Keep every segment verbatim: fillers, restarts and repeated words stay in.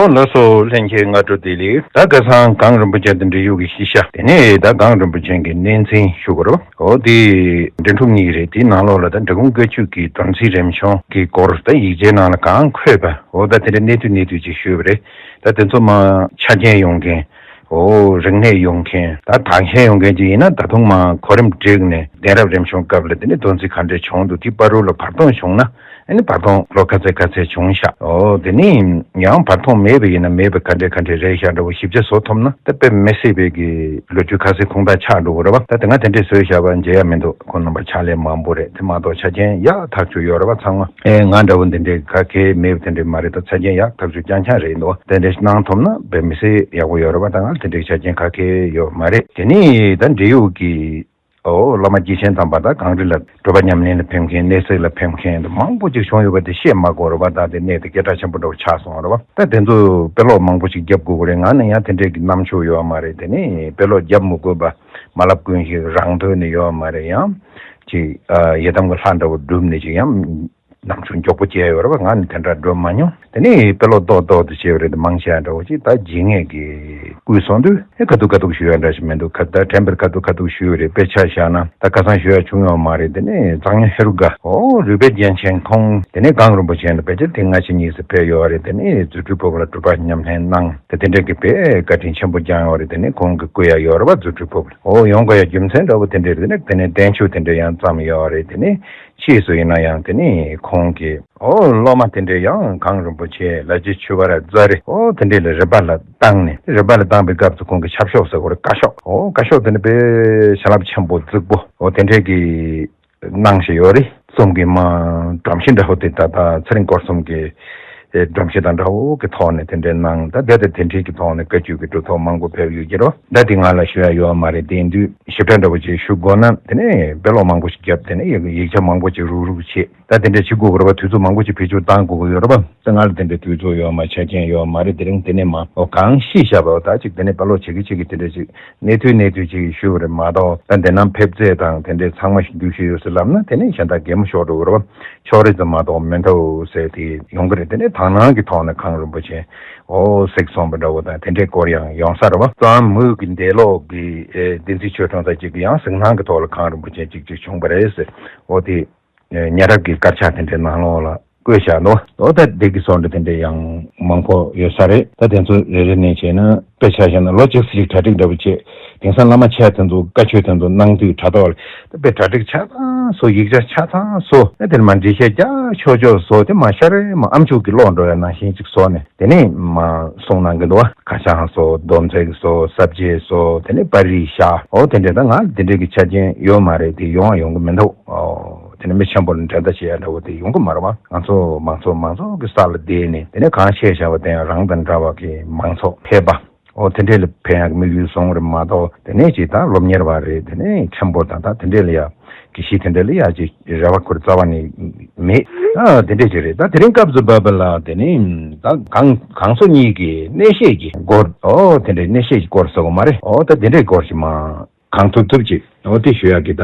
ལགས་སོ། ལྷན་རྒྱས་སྔ་དྲོ་བདེ་ལེགས། ད་ཁ་སང་གངས་རིན་པོ་ཆེ་དང་འབྲེལ་ཡོད་ཀྱི་གཞི་བཞག་དེ་ནས་ད་གངས་རིན་པོ་ཆེ་གི་གནས་མཚན་ཞུ་དགོས་རེད་བ། འོ་དེ་འབྲི་འཁྲུག་གཉིས་རེད། དེའི་ནང་ལོགས་ལ་ད་འབྲི་གུང་བཀའ་བརྒྱུད་ཀྱི་མདོ་ཚིག་རིམ་བྱོན་གྱི་སྐོར་ད་ཡིག་ཆའི་ནང་ལ་གང་འཁོད་པ། འོ་ད་དེ་འདྲ་གནད་བསྡུས་གནད་བསྡུས་ཅིག་ཞུས་པ་རེད། ད་དེ་ཚོ་མ་ཆ་རྐྱེན་ཡོང་མཁན། འོ་རིག་གནས་ཡོང་མཁན། ད་དག་ཆ་ཡོང་མཁན་ཅིག་ཡིན་ན། ད་དུང་མ་གོ་རིམ་བསྒྲིགས་ནས་གདན་རབས་རིམ་བྱོན་སྐབས་ལ་དེ་ནས་མདོ་ཚིག་ག་འདྲས་བྱུང་འདུག་དེ་བར་དུ་ལ་བར་སྟོང་བྱུང་ན། ཨ་ནི་བར་སྟོང་ལོ་ག་ཚད་ག་ཚད་བྱུང་ཤག་འོ་དེ་ནི་ཡང་བར་སྟོང་མེད་པ་ཡིན་ན་མེད་པ་ག་འདྲས་ག་འདྲས་རེད་ཤག་འདྲ་བོ་ཞིབ་ཆ་བཟོ་ཐུབ་ན། ད་དཔེ་མི་སྲིད་པའི་གི་ལོ་རྒྱུས་ཁ་གསལ་ཁུངས་དག་ཆགས་འགྲོ་གི་རེད་བ། ད་དེ་སྔ་དེ་འདྲས་བཟོས་བཞག་པ་མཇལ་ཡ་མི་འདུག་ཁོང་རྣམ་པ་ཕྱག་ལས་མང་པོ་རེད། དེ་མ་གཏོགས་ཆ་རྐྱེན་ཡག་ཐག་ཆོད་ཡོད་རེད་བ། ཚང་མ་ཨེ་ང་འདྲ་བོ་འདི་འདྲས་ག་གེ་མེད་པ་དེ་འདྲས་མ་རེད། ད་ཆ་རྐྱེན་ཡག་ཐག་ཆོད་རྐྱང་རྐྱང་རེད་འདུག་དེ་འདྲས་གནང་ཐུབ་ན་དཔེ་མི་སྲིད་ཡག་པོ་ཡོད་རེད་བ། ད་ང་དེ་འདྲས་ཆ་རྐྱེན་ག་གེ་ཡོད་མ་རེད། དེ་ནི་ད་འབྲེལ་ཡོད་ཀྱི་ཨོ་བླ་མ་སྐྱེས་ཆེན་དམ་པ་དང་གངས་རི་ལ་སྒྲུབ་པ་ཉམས་ལེན་ལ་ཕེབས་མཁན། གནས་གཟིགས་ལ་ཕེབས་མཁན་དེ་མང་པོ་ཅིག་བྱུང་ཡོད་པ་དེ་བཤད་མ་དགོས་རེད་བ། ད་དེ་གནས་དེ་སྐད་གྲགས་ཆེན་པོ་འདྲ་བོ་ཆགས་སོང་རེད་བ། ད་དེ་ཚོ་དཔེ་ཀློག་མང་པོ་ཞིག་རྒྱབ་དགོས་ཀྱི་རེད། ང་ནི་ཡང་དེ་འདྲས་ཀྱི་རྣམ་དཔྱོད་ཡོད་མ་རེད། དེ་ནི་དཔེ་ཀློག་རྒྱབ་མི་དགོས་པ་མ་ལབ་ཀུན་ཞིག་རང་དོན་ནི་ཡོད་མ་རེད། ཡང་ཅིག་ཡི་དམ་གྱི་ལྷ་འདྲ་བོ་བསྒྲུབས་ནས་ཅིག་ཡང་ནམ་ཆུང་མགྱོགས་པོ་བྱས་ཡོད་རེད་བ། ང་ནི་དེ་འདྲ་འགྲོ་མ་མྱོང་། དེ་ནས་དཔེ་ཀློག་རྡོག་རྡོག་ཏུ་བྱས་པ་རེད། དེ་མང་ཆེ་བ་འདྲ་བོ་ཅིག་ད་ཇི་སྙེད་ཀྱི་བསྐུལ་སོང་དུས་ཨེ་ཁ་ཐུག་ཁ་ཐུག་ཞུ་ཡ་འདྲ་ཞིག་མི་འདུག་ཁ་ད་དྲན་པར་ཁ་ཐུག་ཁ་ཐུག་ཞུས་པ་རེད། དཔེ་ཆ་བཞག་ན་ད་ཁ་སང་ཞུ་ཡ་བྱུང་ཡོད་མ་རེད། དེ་ནས་གཙང་སྨྱོན་ཧེ་རུ་ཀ་ཨོ་རུས་པའི་རྒྱན་ཆེན་ཁོང་དེ་ནས་གངས་རིན་པོ་ཆེ་ལ་ཕལ་ཆེར་དེ་སྔ་ཕྱི་གཉིས་སུ་ཕེབས་ཡོད་རེད། དེ་ནས་རྫུ་འཕྲུལ་ཕུར་བུ་ལ་སྒྲུབ་པ་ཉམས་ལེན་གནང་། དེ་དེ་འདྲ་གི་དཔེ་བཀའ་དྲིན་ཆེན་པོ་བསྐྱངས་ཡོད་རེད། དེ་ནས་ཁོང་གི་བསྐུལ་ཡ་ཡོད་རེད་བ། རྫུ་འཕྲུལ་ཕུར་བུ་ལ་ཨོ་ཡོང་དགོས་ཡ་རྒྱུ་མཚན་འདྲ་བོ་དེ་འདྲ་རེད། དེ་ནས་དེ་ནས་བརྟན་བཞུགས་དེ་འདྲ་ཡང་བརྩམས་ཡོད་རེད། དེ་ནས། ཕྱིས་སུ་ཡིན་ན་ཡང་དེ་ནི་ཁོང་གི་ཨོ་སློབ་མ་དེ་འདྲས་ཡང་གངས་རིན་པོ་ཆེ་ལ་རྗེ་ཆོས་དབར་རྫ་རི་ཨོ་དེ་འདྲས་ལ་རིམ་པ་ལ་བཏང་ནས། རིམ་པ་ལ་བཏང་པའི་སྐབས་སུ་ཁོང་གི་ཆབ་ཤོག་ཟེར་བ་རེད། བཀའ་ཤོག་ཨོ་བཀའ་ཤོག་དེ་ནི་དཔེ་བྱིན་རླབས་ཆེན་པོ་རྫིག་པོ་ཨོ་དེ་འདྲས་ཀྱི་གནང་བཞིན་ཡོད་རེད། གསུམ་གྱི་མ་སྒྲོམ་གཞི་འདྲ་བོ་དེ་ད་ལྟ་ཚེ་རིང་སྐོར་གསུམ་གྱི་སྒྲོམ་གཞི་དང་འདྲ་བོ་གི་ཐོག་ནས་དེ་འདྲས་གནང་། ད་དེ་དང་དེ་འབྲེལ་གྱི་ཐོག་ནས་བཀའ་བརྒྱུད་ཀྱི་གྲུབ་ཐོབ་མང་པོ་ཕེབས་ཡོད་ཀྱི་རེད། ད་དེ་ང་ལ་ཞུ་ཡ་ཡོད་མ་རེད། དེ་ཡིན་དུས་ཞིབ་ཕྲ་འདྲ་བོ་ཅིག་ཞུ་དགོས་ན་དེ་ནས་དཔེ་ཀློག་མང་པོ་ཞིག་བརྒྱབ། དེ་ནས་ཡིག་ཆ་མང་པོ་ཅིག་རུག་རུག་བྱས། ད་དེ་འདྲ་བྱེད་དགོས་ཀྱི་རེད་བ། དུས་ཚོད་མང་པོ་ཅིག་བེད་སྤྱོད་བཏང་དགོས་ཀྱི་ཡོད་རེད་བ། ད་ང་ལ་དེ་འདྲ་དུས་ཚོད་ཡོད་མ། ཆ་རྐྱེན་ཡོད་མ་རེད། དེ་རིང་དེ་ནས་མ་ཨོ་གང་ཤེས་བཞག་པ་ད་ཅིག་དེ་ནས་དཔེ་ཀློག་བྱེད་ཀྱི་བྱེད་ཀྱི་དེ་འདྲ་ཅིག་གནས་ཚུལ་གནས་ཚུལ་ཅིག་ཞུ་བ་རེད་མ་གཏོགས། ད་འདི་ནང་ཕེབས་ཚད་དང་དེ་འདྲའི་ཚང་མ་འདུས་ཤིག་ཡོད་ཟེར་ལབ་ན་དེ་ནས་གཞན་དག་གད་མོ་ཤོར་འགྲོ་གི་རེད་བ། ཕྱོགས་རིས་ཙམ་མ་གཏོགས་མི་འདུག་ཟེར་དེ་ཡོང་གི་རེད། དེ་ནས་དག་སྣང་གི་ཐོག་ནས་གངས་རིན་པོ་ཆེ་ཨོ་གཟིགས་སོང་བ་འདྲ་བོ་དང་དེ་འདྲའི་སྐོར་ཡང་ཡོང་ས་རེད་བ། གཙང་མུས་ཀྱི་འདས་ལོག་གི་ཨེ་བསྟན་འཛིན་ཆོས་སྒྲོན་དང་གཅིག་གི་ཡང་གཟིགས་སྣང་གི་ཐོག་ལ་གངས་རིན་པོ་ཆེ་གཅིག་གཅིག་བྱུང་བ་རེད་ཟེར། ཨོ་དེ་ཉེ་རབས་ཀྱི་དཀར་ཆག་དེ་འདྲའི་ནང་ལོགས་ལ་བཀོད་བཞག་འདུག་ཨོ་ད་འདི་གི་སོགས་འདྲ་དེ་འདྲ་ཡང་མང་པོ་ཡོད་ས་རེད། ད་དེ་ཚོ་རེ་རེ་ནས་བྱས་ན་དཔེ་ཆ་བཞག་ན་ལོ་གཅིག་ཙམ་ཞིག་གྲ་སྒྲིག་འདྲ་བོ་བྱེད། དེང་སང་བླ་མ་མཆེད་དེ་ཚོ་བཀའ་ཆོས་དེ་ཚོ་གནང་དུས་དྲ་ཐོག་ལ་ད་དཔེ་གྲ་སྒྲིག་ཆ་ཚང་བཟོ། ཡིག་ཆ་ཆ་ཚང་བཟོ། ཨ་དེར་མ་འགྲེལ་བཤད་རྒྱག་ཆོག་ཆོག་བཟོ། དེ་མ་ཤར་རེ་མ་ཨམ་ཅོག་གི་ཀློག་འགྲོ་ཡ་ནང་བཞིན་ཅིག་བཟོ་ནས་དེ་ནས་མ་གསུང་གནང་གི་འདུག་ཁ་བྱང་བཟོ། སྡོམ་ཚིག་བཟོ། ས་བཅད་བཟོ། དེ་ནས་པར་རིས་བཞག་ཨོ་དེ་འདྲ་ད་ང་དེ་འདྲ་གི་ཆ་རྐྱེན་ཡོད་མ་རེད། དེ་ཡོང་བ་ཡོང་གི་མི་འདུག་ཨོ། དེ་ནས་མི་ཆེན་པོ་ལ་འགྲན་ཟླ་བྱེད་ཡ་འདྲ་བོ་དེ་ཡོང་གི་མ་རེད་བ། ང་ཚོ་མང་ཚོགས་མང་ཚོགས་ཀྱི་ས་ལ་བསྡད་ནས་དེ་ནས་གང་བཤད་བྱ་བ་དེ་ཡང་རང་དང་འདྲ་བ་གི་མང་ཚོགས་ཕལ་པ་ཨོ་དེ་འདྲས་ལ་ཕན་ཡག་དམིགས་ཡུལ་བཟུང་རེད་མ་གཏོགས། དེ་ནས་ཅིག་ད་སློབ་གཉེར་བ་རེད། དེ་ནས་ཆེན་པོ་དང་ད་དེ་འདྲས་ལ་ཡ་དགེ་བཤེས་དེ་འདྲས་ལ་ཡ་ཅིག་རེ་བ་ཁུར་རྩ་བ་ནས་མེད། ཨ་དེ་འདྲས་ཅིག་རེད། ད་དེ་རིང་སྐབས་སུ་བབས་པ་ལ་དེ་ནས་ད་གང་གང་ཟག་གཉིས་ཀྱི་གནས་བཤད་ཀྱི་སྐོར་ཨོ་དེ་འདྲས་གནས་བཤད་ཀྱི་སྐོར་ཟེར་དགོས་མ་རེད། ཨོ་ད་དེ་འདྲས་སྐོར་ཞིག་མ། གང་ཐུབ་ཐུབ་ཅིག་འོ་དེ་ཞུ་ཡག་གི་ད་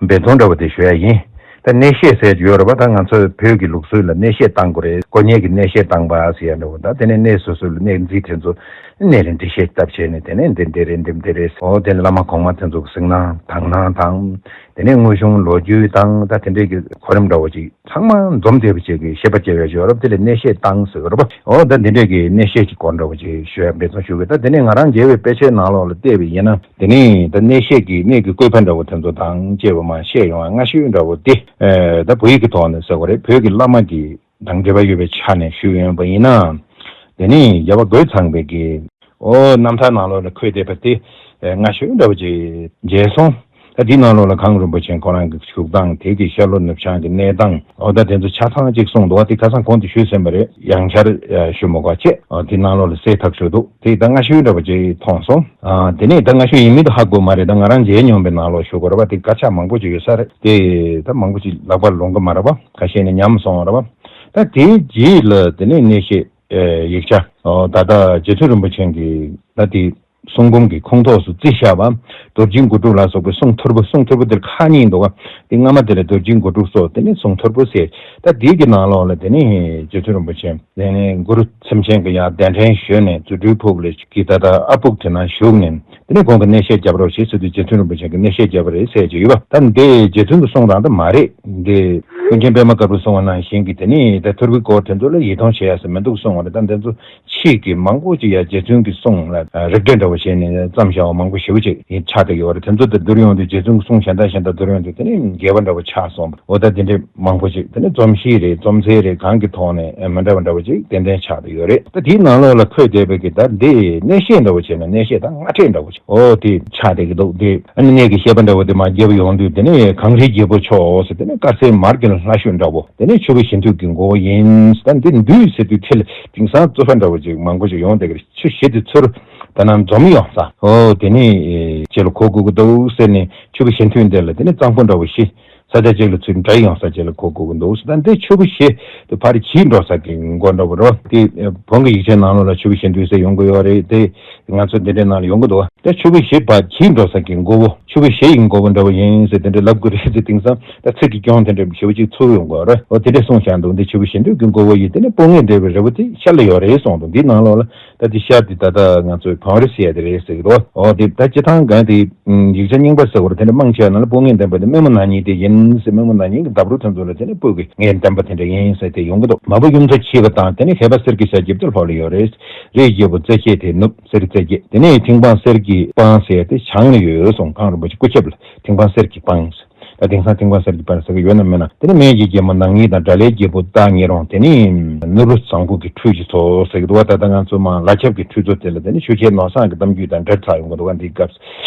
འབད་བརྩོན་འདྲ་བོ་དེ་ཞུ་ཡག་ཡིན། ད་གནས་བཤད་ཟེར་ཡོད་རེད་བ། ད་ང་ཚོའི་བོད་ཀྱི་ལུགས་སྲོལ་ལ་གནས་བཤད་བཏང་དགོས་རེད། དཀོན་གཉེར་གྱི་གནས་བཤད་བཏང་པ་ཟེར་ཡག་འདྲ་བོ། ད་དེ་ནས་གནས་སོ་སོ་ལ་གནས་མཛད་དེ་ཚོ་གནས་རེ་འགྲེལ་བཤད་བཏབ་བྱས་ནས་དེ་ནས་འདི་འདི་རེད་འདི་འདི་རེད། འོ་དེ་ནས་བླ་མ་གོང་མ་དེ་ཚོ་གི་གཟིགས་སྣང་དག་སྣང་དང་། དེ་ནས་དངོས་བྱུང་ལོ་རྒྱུས་དང་ད་དེ་འདྲས་ཀྱི་གོ་རིམ་འདྲ་བོ་ཅིག་ཚང་མ་འཛོམས་བསྡད་པ་ཅིག་གི་བཤད་པ་བྱས་པའི་ཡོད་རབས་དེ་ལ་གནས་བཤད་བཏང་ཟེར་གི་རེད་པ། འོ་ད་འདི་འདྲས་ཀྱི་གནས་བཤད་ཀྱི་སྐོར་འདྲ་བོ་ཅིག་ཞུ་ཡ་འབད་བརྩོན་ཞུ་གི། ད་དེ་ནས་ང་རང་མཇལ་བའི་དཔེ་ཆའི་ནང་ལོགས་ལ་བལྟས་པ་ཡིན་ན་དེ་ནས་ད་གནས་བཤད་ཀྱི་གནས་ཀྱི་བཀོད་པ་འདྲ་བོ་དེ་ཚོ་དང་བཅས་པ་མ་བཤད་ཡོང་བ་སྔ་ཤོས་འདྲ་བོ་དེ་ད་བོད་ཡིག་གི་ཐོག་ནས་ཟེར་དགོས་རེད། བོད་ཀྱི་བླ་མ་གི་དང་འབྲེལ་བ་ཡོད་པའི་ཆ་ནས་ཞུས་ཡོང་བ་ཡིན་ན། དེ་ནས་རྒྱལ་བ་རྒོད་ཚང་པའི་གི་ཨོ་རྣམ་ཐར་ནང་ལོགས་ལ་འཁོད་བསྡད་པ་དེ་སྔ་ཤོས་འདྲ་བོ་ཅིག་མཇལ་སོང་། ད་འདི་ནང་ལོགས་ལ་གངས་རིན་པོ་ཆེ་ཁོ་རང་གི་བཞུགས་སྟངས། དེ་གི་ཤར་ལྷོ་ནུབ་བྱང་གི་གནས་སྟངས། ཨོ་ད་དེ་ཚོ་ཆ་ཚང་ཅིག་གསུངས་འདུག་བ། དེ་ཁ་སང་གོང་དུ་ཞུས་ཟིན་པ་རེད། ཡང་བསྐྱར་ཞུ་མི་དགོས་བྱས། ཨོ་དེ་ནང་ལོགས་ལ་གསལ་ཐག་ཆོད་འདུག་དེ་ད་སྔ་ཤོས་འདྲ་བོ་ཅིག་མཐོང་སོང་། ཨ་དེ་ནས་ད་སྔ་ཤོས་ཡིན་མིན་དུ་ཧ་གོ་མ་རེད། ད་ང་རང་མཇལ་མྱོང་པའི་ནང་ལོགས་ཞུ་དགོས་རེད་བ། དེ་དཀར་ཆག་མང་པོ་ཅིག་ཡོད་ས་རེད། དེ་ད་མང་པོ་ཅིག་ལག་པར་ལོང་གི་མ་རེད་བ། ཁ་ཤས་ནི་ཉམས་སོང་བ་རེད་བ། ད་དེའི་རྗེས་ལ་དེ་ནས་གནས་བཤད་ཡིག་ཆ་ད་ལྟ་རྗེ་བཙུན་རིན་པོ་ཆེ་གི་ད་དེ་ གསུང་འབུམ་གྱི་ཁོངས་གཏོགས་སུ་བརྩི་བཞག་པ། རྡོ་རྗེ་མགོ་དྲུག་ལ་སོགས་པའི་གསུང་ཐོར་བུ། གསུང་ཐོར་བུ་དེར་ཁག་གཉིས་འདུག་ག་དེ་སྔ་མ་དེ་ལ་རྡོ་རྗེ་མགོ་དྲུག་སོགས། དེ་ནས་གསུང་ཐོར་བུ་ཟེར། ད་དེའི་གི་ནང་ལོགས་ལ་དེ་ནས་རྗེ་བཙུན་རིན་པོ་ཆེ། དེ་ནས་གུ་རུ་སེམས་ཅན་གྱི་ཡང་གདན་འདྲེན་ཞུས་ནས། རྫུ་འཕྲུལ་ཕུག་ལ་གི་ད་ལྟ་ཨ་ཕུག་དེ་ན་བཞུགས་ནས། དེ་ནས་ཁོང་གི་གནས་བཤད་རྒྱབ་རོགས་བྱེད་ཟེར་དུས། རྗེ་བཙུན་རིན་པོ་ཆེ་གི་གནས་བཤད་རྒྱབ་པ་རེད་ཟེར་གྱི་ཡོད་པ། ད་འདི་རྗེ་བཙུན་གྱི་གསུང་རང་ད་མ་རེད། འདི་ཀུན་མཁྱེན་པད་མ་དཀར་པོས་གསུང་བ་ནང་བཞིན་གྱི་དེ་ནས་ད་ཐོར་བུའི་སྐོར་དེ་ཚོ་ལ་ཡིད་རྟོན་བྱེད་ཡ་ཟེར་མི་འདུག་གསུང་བ་རེད། ད་འདི་ཚོ་ཕྱིས་ཀྱི་མང་པོ་ཅིག་ཡ་རྗེ་བཙུན་གྱི་གསུང་ལ་རིགས་འགྲེ་འདྲ་བོ་བྱས་ནས་བརྩམས་བཞག་པ་མང་པོ་ཞེ་པོ་ཅིག་ཡིན་ཆགས་བསྡད་ཡོད་རེད། དེ་ཚོ་དེ་བསྡུར་ཡོང་དུས་རྗེ་བཙུན་གྱི་གསུང་གཞན་དག་གཞན་དག་བསྡུར་ཡོང་དུས་དེ་ནི་འགལ་བ་འདྲ་བོ་ཆགས་སོང་བ། འོ་ད་དེ་འདྲའི་མང་པོ་ཅིག་དེ་ནི་རྩོམ་གཞི་རེད། རྩོམ་རྩལ་རེད། གང་གི་ཐོག་ནས་མི་འདྲ་བ་འདྲ་བོ་ཅིག་ཏན་ཏན་ཆགས་བསྡད་ཡོད་རེད། ད་དེའི་ནང་ལོགས་ལ་འཁོད་བསྡད་པའི་གི་ད་འདི་གནས་བཤད་འདྲ་བོ་བྱས་ན། གནས་བཤད་ད་སྔ་ཕྲད་འདྲ་བོ་ཅིག་འོ་དེ་ཆགས་བསྡད་ཀྱི་འདུག་དེ་ཨ་ནི་གནས་ཀྱི་བཤད་པ་འདྲ་བོ་དེ་མར་རྒྱབ་ཡོང་དུས། དེ་ནི་གངས་རིའི་རྒྱལ་པོ་མཆོག་ཟེར། དེ་ནི་དཀར་གསལ་མར་གྱི་ལྷ་བཤོས་འདྲ་བོ། དེ་ནི་ཆུ་བོ་གཞན་དུས་ཀྱི་མགོ་བོ་ཡིན། ད་འདི་འདུས་ཟེར་དུས་དེ་ལ་དེང་སང་རྩོད་པ་འདྲ་བོ་ཅིག་མང་པོ་ཅིག་ཡོང་བསྡད་ཀྱི་རེད། ཆུ་བཞི་དེ་ཚུར་ད་ནང་འཛོམས་ཡོང་ས། ཨོ་དེ་ནི་ཅེས་ལ་གོ་དགོས་ཀྱི་འདུག་ཟེར་ནས། ཆུ་བོ་གཞན་དུས་འདི་ལ་དེ་ནི་གཙང་པོ་འདྲ་བོ་བཞི་ས་ཆ་གཅིག་ལ་ཚུར་འདྲེས་ཡོང་ས་ཅེས་ལ་གོ་དགོས་ཀྱི་འདུག་ད་འདི་ཆུ་བོ་བཞི་དེ་ཕར་གྱིས་འགྲོ་ས་གི་མགོ་འདྲ་བོ་རེད། དེ་བོན་གྱི་ཡིག་ཆའི་ནང་ལོགས་ལ་ཆུ་བོ་གཞན་དུས་ཟེར་ཡོང་གི་ཡོད་རེད། དེ་ང་ཚོ་འདི་འདྲའི་ནང་ལ་ཡོང་གི་འདུག་ད་ཆུ་བོ་བཞི་ཕར་གྱིས་འགྲོ་ས་གི་མགོ་བོ། ཆུ་བོ་བཞི་ཡི་མགོ་བོ་འདྲ་བོ་ཡིན་ཟེར་དེ་འདྲ་ལབ་དགོས་རེད་ཟེར། དེང་སང་ད་ཚིག་གི་སྐྱོན་དེ་འདྲ་ཞེ་པོ་ཅིག་ཚུར་ཡོང་གི་ཡོད་རེད། འོ་དེ་འདྲ་གསུངས་བཞག་འདུག་འདི་ཆུ་བོ་གཞན་དུས་ཀྱི་མགོ་བོ་ཡི་དེ་ནི་སྤོང་ངེས་འདྲ་བའི་རི་བོ་དེ་ཤར་ལ་ཡོད་རེད་གསུངས་འདུག་འདིའི་ནང་ལོགས་ལ་ད་འདི་ཤར་དེ་ད་ལྟ་ང་ཚོའི་བོན་རི་ཟེར་ཡ་དེ་རེད་ཟེར་གི་འདུག་འོ་དེ་ད་སྤྱིར་བཏང་གང་དེ་ཡིག་ཆ་རྙིང་པ་ཟེར་བ་རེད། དེ་འདྲ་མང་ཆེ་བ་ནང་ལ་སྤོང་ངེས་ལྡན་པ་དེ་སྨན་མོ་ནག་ཉིལ་དེ་ཡིན་ཟེར། སྨན་མོ་ནག་ཉིལ་གྱི་འདབས་རོལ་དེ་ཚོ་ལ་དེ་ནི་སྤོས་ཀྱི་ངེས་ལྡན་པ་དེ་འདྲ་ཡིན་ཟེར་དེ་ཡོང་གི་འདུག་མ་བུ་གཡུ་མཚོ་འཁྱིལ་བ་དང་། དེ་ནི་མཁས་པ་གསེར་གྱི་ཞལ་གྱི་དེ་ལྷོ་ལ་ཡོད་རེད། རིའི་རྒྱལ་པོ་རྩེ་རྒྱལ་དེ་ནུབ། གསེར་རྩེ་རྒྱལ། དེ་ནས་ཐིམ་སྤང་གསེར་གྱི་སྤང་ཟེར་ཡ་དེ་བྱང་ལ་ཡོད་གསུངས། གངས་རིན་པོ་ཆེ་སྐུ་ཞབས་ལ་ཐིམ་སྤང་གསེར་གྱི་སྤང་ཟེར། ད་དེང་སང་ཐིམ་སྤང་གསེར་གྱི་སྤང་ཟེར་གྱི་ཡོད་ན་མེད་ན། དེ་ནས་སྨན་གྱི་རྒྱལ་མོ་ནག་ཉིལ་དང་། དགྲ་ལྷའི་རྒྱལ་པོ་སྟག་ཉི་རོང་། དེ་ནས་ནོར་བུ་བཟང་པོ་གི་ཁྲུས་ཀྱི་མཚོ་ཟེར་གྱི་འདུག་བ། ད་ལྟ་ང་ཚོ་མར་ལ་ཆབ་ཀྱི་ཁྲུས་མཚོ་དེ་ལ་དེ་ནས་ཆུ་ཆེན་ནོར་བཟང་གི་གཏམ་རྒྱུད་དང་འབྲེལ་ཚར་ཡོང་གི་འདུག་བ། འདིའི་སྐབས་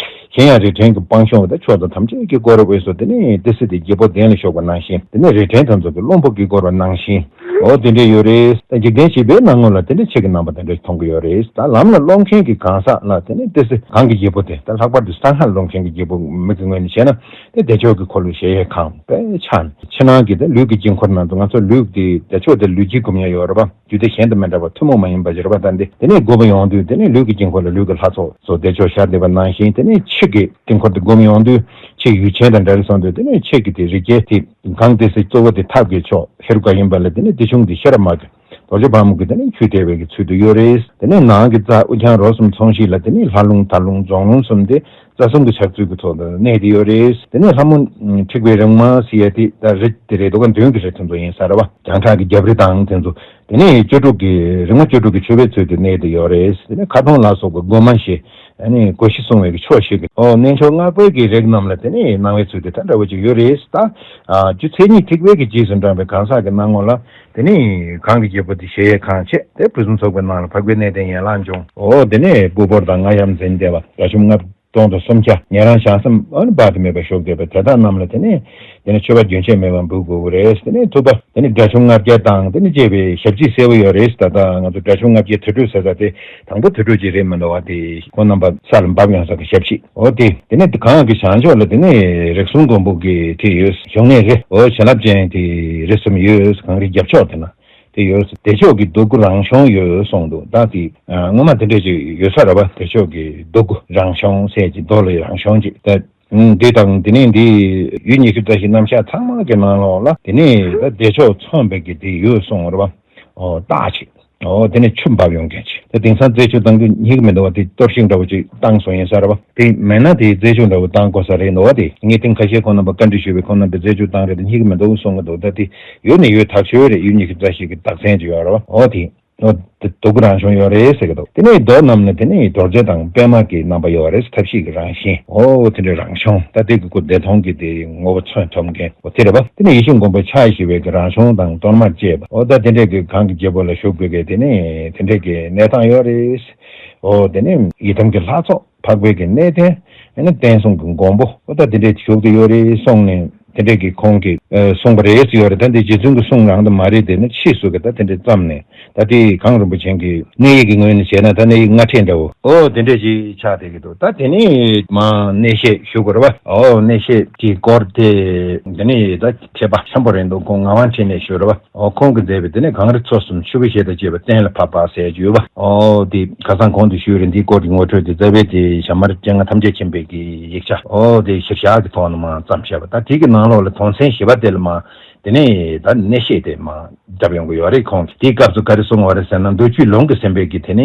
སུ། གཞན་ཡང་རི་བྲན་གྱི་སྤང་གཤོང་དང་། ཕྱོགས་དང་ཐམས་ཅད་ཀྱི་བསྐོར་བའི་དབུས་སུ། དེ་ནས་ཏི་སེ་དེ་རྒྱལ་པོ་གདན་ལ་བཞུགས་པ་ནང་བཞིན། དེ་ནས་རི་བྲན་དེ་ཚོ་གི་བློན་པོ་གིས་བསྐོར་བ་ནང་བཞིན། འོ་དེ་འདྲ་ཡོད་རེད། ད་འཇིག་རྟེན་བྱིས་པའི་སྣང་ངོ་ལ་དེ་འདྲ་ཆེ་གི་རྣམ་པ་དེ་འདྲ་མཐོང་གི་ཡོད་རེད། ད་ལམ་ལ་སློང་མཁན་གྱི་གང་ཟག་ལ་དེ་ནི་ཏི་སེ་གངས་ཀྱི་རྒྱལ་པོ་དེ། ད་ལྷག་པར་དུ་གསང་སྔགས་སློང་མཁན་གྱི་རྒྱལ་པོ་མི་གི་ངོས་ནས་བྱས་ན། དེ་བདེ་མཆོག་གི་འཁོར་ལོ་གཞལ་ཡས་ཁང་དཔེ་ཆ་ནས། ཕྱི་ནང་གི་དེ་ལུས་ཀྱི་དཀྱིལ་འཁོར་ནང་དུ། ང་ཚོ་ལུས་དེ་བདེ་མཆོག་དེ་ལུས་དཀྱིལ་སྒོམ་ཡ་ཡོད་རེད་པ། རྒྱུད་སྡེ་གཞན་དང་མི་འདྲ་བ་ཐུན་མོང་མ་ཡིན་པ་ཞིག་རེད་པ། ད་འདི་དེ་ནས་སྒོམ་ཡོང་དུས་དེ་ནས་ལུས་ཀྱི་དཀྱིལ་འཁོར་ལ་ལུས་ཀྱི་ལྷ་ཚོགས་སུ་བདེ་མཆོག་ཤར་བསྡད་པ་ནང་བཞིན། དེ་ནས་ཕྱི་གི་དཀྱིལ་འཁོར་དེ་སྒོམ་ཡོང་དུས་ཕྱི་ཡུལ་ཆེན་དང་འདྲ་གི་སོང་དུས། དེ་ནས་ཕྱི་གི་དེ་རི་རྒྱལ་དེ་གངས་ཏི་སེ་གཙོ་བོ་དེ་ཐབས་ཀྱི་མཆོག་ཧེ་རུ་ཀ་ཡིན་པ་ལ། དེ་ནས་དེ་ཆུང་དེ་ཤེས་རབ་མ་གི་རྡོ་རྗེ་ཕག་མོ་གི་དེ་ནས་ཆུ་སྟེར་བའི་གི་ཚུལ་དུ་ཡོད་རེད། དེ་ནས་ནང་གི་རྩ་དབུ་རྐྱང་རོ་གསུམ་ཚོང་གཞི་ལ་དེ་ནས་ལྷ་ལུང་དར་ལུང་རྫོང་ལུང་གསུམ་དེ་རྩ་གསུམ་གྱི་ཕྱག་ཚུལ་གྱི་ཐོག་ཏུ་གནས་ཏེ་ཡོད་རེད། དེ་ནས་ལྷ་མོ་འཁྲིག་པའི་རིག་མ་ཟེར་ཡ་དེ་ད་རི་དེ་རེད་འདུག་ག་མདུན་གྱི་རི་དེ་ཚོ་ཡིན་ས་རེད་པ། བྱང་ཁྲག་གི་རྒྱབ་རི་དང་དེ་ཚོ། དེ་ནས་བཅུ་དྲུག་གི་རིག་མ་བཅུ་དྲུག་གི་མཆོད་པའི་ཚུལ་དུ་གནས་ཏེ་ཡོད་རེད། དེ་ནས་ཁ་ཐོང་ལ་སོགས་པའི་སྒོ་མ་བཞི། ཨ་ནི་སྒོ་བཞི་སྲུང་བའི་གི་ཕྱོགས་བཞི་གི། ཨོ་གནས་མཆོག་ལྔ་པོའི་གི་རིགས་རྣམས་ལ་དེ་ནས་གནང་བའི་ཚུལ་དེ་ད་འདྲ་བོ་ཅིག་ཡོད་རེད། ད་ཨ་རྒྱུ་མཚན་ཉིད་ཐེག་པའི་གི་རྗེས་སུ་འབྲངས་པའི་གང་ཟག་གི་སྣང་ངོ་ལ། དེ་ནས་གངས་ཀྱི་རྒྱལ་པོ་དེ་གཞལ་ཡས་ཁང་བྱས། དེ་ཕུན་སུམ་ཚོགས་པའི་ནང་ལ་འཕགས་པའི་གནས་བརྟན་ཡན་ལག་འབྱུང་། འོ་དེ་ནས་སྤུ་བོར་དང་རྔ་ཡབ་འཛིན་བསྡད་པ། དགྲ་བཅོམ་ལྔ་སྟོང་དང་སུམ་བརྒྱ། ཉན་རང་བྱང་སེམས་ཨ་ནི་དཔག་ཏུ་མེད་པ་བཞུགས་བསྡད་པ་དེ་དག་རྣམས་ལ་དེ་ནས་དེ་ནས་མཆོད་པ་རྒྱུན་ཆད་མེད་པར་འབུལ་དགོས་ཀྱི་རེད། དེ་ནས་ཐུབ་པ་དེ་ནས་དགྲ་བཅོམ་ལྔ་བརྒྱ་དང་དེ་ནས་བཅས་པའི་ཞབས་ཕྱི་གསལ་པོ་ཡོད་རེད། ད་ལྟ་ང་ཚོ་དགྲ་བཅོམ་ལྔ་བརྒྱའི་དུར་ཁྲོད་ཟེར་ས་དེ་དང་པོ་དུར་ཁྲོད་ཅིག་རེད་མི་འདུག་བ། དེ་ཁོང་རྣམ་པ་ས་ལ་འབབ་ཡོང་ས་གི་ཞབས་ཕྱི། འོ་དེ་དེ་ནས་གངས་ཀྱི་བྱང་ཕྱོགས་ལ་དེ་ནས་རིགས་གསུམ་མགོན་པོ་གི་དེ་ཡོད། བཞུགས་གནས་རི། འོ་བྱིན་རླབས་ཅན་དེ་རི་གསུམ་ཡོད། གངས་རིའི་རྒྱབ་ཕྱོགས་དེ་ན། དེ་ཡོད། བདེ་མཆོག་གི་རྡོ་སྐུ་རང་བྱུང་ཡོད་གསུངས་འདུག་ད་དེ་ཨ་སྔོན་མ་དེ་འདྲས་ཅིག་ཡོད་ས་རེད་པ། བདེ་མཆོག་གི་རྡོ་སྐུ་རང་བྱུང་ཟེར་གྱི་རྡོ་ལ་རང་བྱུང་ཅིག་ད་འདི་དང་དེ་ནས་འདི་ཡུལ་ཉི་ཤུ་རྩ་བཞི་རྣམ་གཞག་ཚང་མ་གི་ནང་ལོགས་ལ་དེ་ནས་ད་བདེ་མཆོག་མཚོན་པའི་གི་དེ་ཡོད་གསུངས་རེད་པ། ཨོ་རྟགས་ཅིག་ཨོ་དེ་ནས་ཆུ་འབབ་ཡོང་མཁན་ཅིག་ད་དེང་སང་རྫས་ཆུ་བཏང་རྒྱུ་རྙེད་ཀྱི་མི་འདུག་བ། དེ་གཏོར་བཤིག་འདྲ་བོ་ཅིག་བཏང་སོང་ཡིན་ས་རེད་པ། དེ་མེད་ན་དེ་རྫས་ཆུ་འདྲ་བོ་བཏང་དགོས་ས་རེད་འདུག་བ། དེ་ངས་ཐེངས་ཁ་ཤས་ཁོང་རྣམ་པ་བཀའ་འདྲི་ཞུས་པས། ཁོང་རྣམ་པས་རྫས་ཆུ་བཏང་རེད་དེ་རྙེད་ཀྱི་མི་འདུག་གསུང་གི་འདུག་ད་དེ་ཡོད་ནི་ཡོད་ཐག་ཆོད་རེད། ཡུལ་ཉི་ཤུ་རྩ་བཞི་གི་རྟགས་མཚན་ཅིག་ཡོད་རེད་པ། ཨོ་དེ་ཨོ་དེ་རྡོ་སྐུ་རང་བྱུང་ཡོད་རེད་ཟེར་གི་འདུག་དེ་ནས་རྡོ་རྣམས་ནི་དེ་ནས་རྡོ་རྗེ་དང་པད་མ་གི་རྣམ་པ་ཡོད་རེད། ཐབས་ཤེས་ཀྱི་རང་བཞིན། ཨོ་དེ་འདྲའི་རང་བྱུང་། ད་དེ་གི་སྐུ་བདེ་སྟོང་གི་དེ་ངོ་བོ་མཚོན་ཐུབ་མཁན་ཨོ་དེ་རེད་པ། དེ་ནས་ཡིད་བཞིན་མགོན་པོ་ཕྱག་བཞི་པའི་གི་རང་བྱུང་དང་གཏོར་མར་བཅས་པ། ཨོ་ད་དེ་འདྲའི་གི་གངས་ཀྱི་རྒྱལ་པོ་ལ་བཞུགས་པའི་གི་དེ་ནས་དེ་འདྲའི་གི་གནས་སྟངས་ཡོད་རེད། ཨོ་དེ་ནས་ཡི་དམ་གྱི་ལྷ་ཚོགས། འཕགས་པའི་གི་གནས་བརྟན། ཨ་ནི་བསྟན་སྲུང་གི་མགོན་པོ། ཨོ་ད་དེ་འདྲའི་བཞུགས་ཏེ་ཡོད་རེད་གསུངས་ནས། དེ་འདྲས་ཀྱི་ཁོང་གིས་གསུངས་པ་རེད་ཟེར་ཡོད་རེད། ད་འདི་རྗེ་བཙུན་གྱི་གསུང་རང་དུ་མ་རེད། དེ་ནི་ཕྱིས་སུ་གི་ད་དེ་འདྲས་བརྩམས་ནས། ད་དེ་གངས་རིན་པོ་ཆེ་གི་གནས་ཡིག་གི་ངོས་ནས་བྱས་ན་ད་གནས་ཡིག་སྔ་ཕྲད་འདྲ་བོ། ཨོ་དེ་འདྲས་ཅིག་ཆགས་བསྡད་ཀྱི་འདུག་ད་དེ་ནས་མ་གནས་བཤད་ཞུ་དགོས་རེད་བ། ཨོ་གནས་བཤད་ཀྱི་སྐོར་དེ་དེ་ནས་ད་མཁས་པ་ཆེན་པོ་རེད་འདུག་ཁོང་ངག་དབང་འཕྲིན་ལས་ཞུ་རེད་བ། ཨོ་ཁོང་གིས་མཛད་པའི་དེ་ནས་གངས་རི་མཚོ་གསུམ་ཆུ་བོའི་གཞལ་དུ་བྱེད་པ་གཏན་ལ་ཕབ་པ་ཟེར་རྒྱུ་ཡོད་བ། ཨོ་དེ་ཁ་སང་གོང་དུ་ཞུས་རེད། འདིའི་སྐོར་གྱི་ངོ་སྤྲོད་དེ་རྩ་བའི་དེ་ཞྭ་དམར་སྤྱན་སྔ་ཐམས་ཅད་མཁྱེན་པའི་གི་ཡིག་ཆ། ཨོ་དེ་ཞིབ་བཤེར་གྱི་ཐོག་ནས་མ་བརྩམས་བཞག་པ། ད་དེ་གི་ནང་ལོགས་ལ་དོན་ཚན་བཞི་པ་དེ་ལ་མ་དེ་ནས་ད་གནས་བཤད་དེ་མ་བརྒྱབ་ཡོང་གི་ཡོད་རེད། ཁོང་གིས་དེའི་སྐབས་སུ་ག་རེ་གསུངས་པ་རེད་ཟེར་ན། མདོ་རྒྱུད་ལུང་གིས་ཟིན་པའི་གི་དེ་ནས་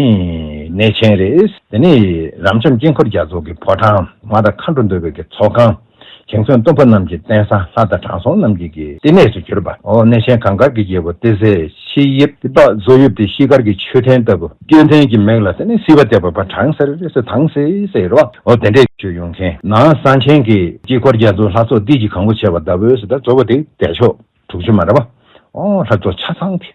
གནས་ཆེན་རེད། དེ་ནས་རབ་འབྱམས་དཀྱིལ་འཁོར་རྒྱ་མཚོ་གི་ཕོ་བྲང་། མ་དང་མཁའ་འགྲོ་འདུ་བའི་གི་ཚོགས་ཁང་། ཞིང་མཚོན་སྟོན་པ་རྣམས་ཀྱི་རྟེན་ས། ལྷ་དང་དྲང་སྲོང་རྣམས་ཀྱི་གི་བསྟི་གནས་སུ་གྱུར་པ། ཨོ་གནས་ཆེན་གངས་དཀར་གྱི་རྒྱལ་པོ་ཏི་སེ་ཕྱི་དབྱིབས། སྟེགས་བཟོ་དབྱིབས་དེ་ཤེལ་དཀར་གྱི་མཆོད་རྟེན་ལྟ་བུ། སྐྱོན་ལྡན་གྱི་མིག་ལ་དེ་ནས་བསིལ་བ་བཏབ་པ། དྭངས་སེར་སེར་དྭངས་སེ་སེ་རེད་བ། ཨོ་དེ་འདྲས་བྱོས་ཡོང་མཁན། ནང་གསང་ཆེན་གྱི་དཀྱིལ་འཁོར་རྒྱ་མཚོ་ལྷ་ཚོགས་ཏིལ་གྱིས་གང་བ་བྱས་པ་ལྟ་བུ་ཟེར། ད་གཙོ་བོ་དེ་བདེ་མཆོག་དྲུག་ཅུ་མ་རེད་བ། ཨོ་ལྷ་ཚོགས་ཆ་ཚང་གི།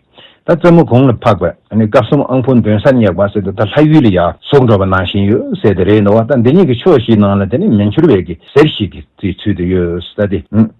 ད་རྩེ་མོ་གུང་ལ་འཕགས་པ། ཨ་ནི་སྐབས་གསུམ་དབང་ཕུང་འདོན་སར་སྙེགས་པ་ཟེར་དུས། ད་ལྷ་ཡུལ་ལ་ཡར་སོང་འགྲོ་བ་ནང་བཞིན་ཡོད་ཟེར་དེ་རེད་འདུག་བ། ད་འདི་གཉིས་ཀྱི་ཕྱོགས་བཞིའི་ནང་ལ་དེ་ནི་མི་འགྱུར་བའི་གི་གཟེར་ཞིག་གི་དེའི་ཚུལ་དུ་ཡོད་ཟེར། ད་དེ་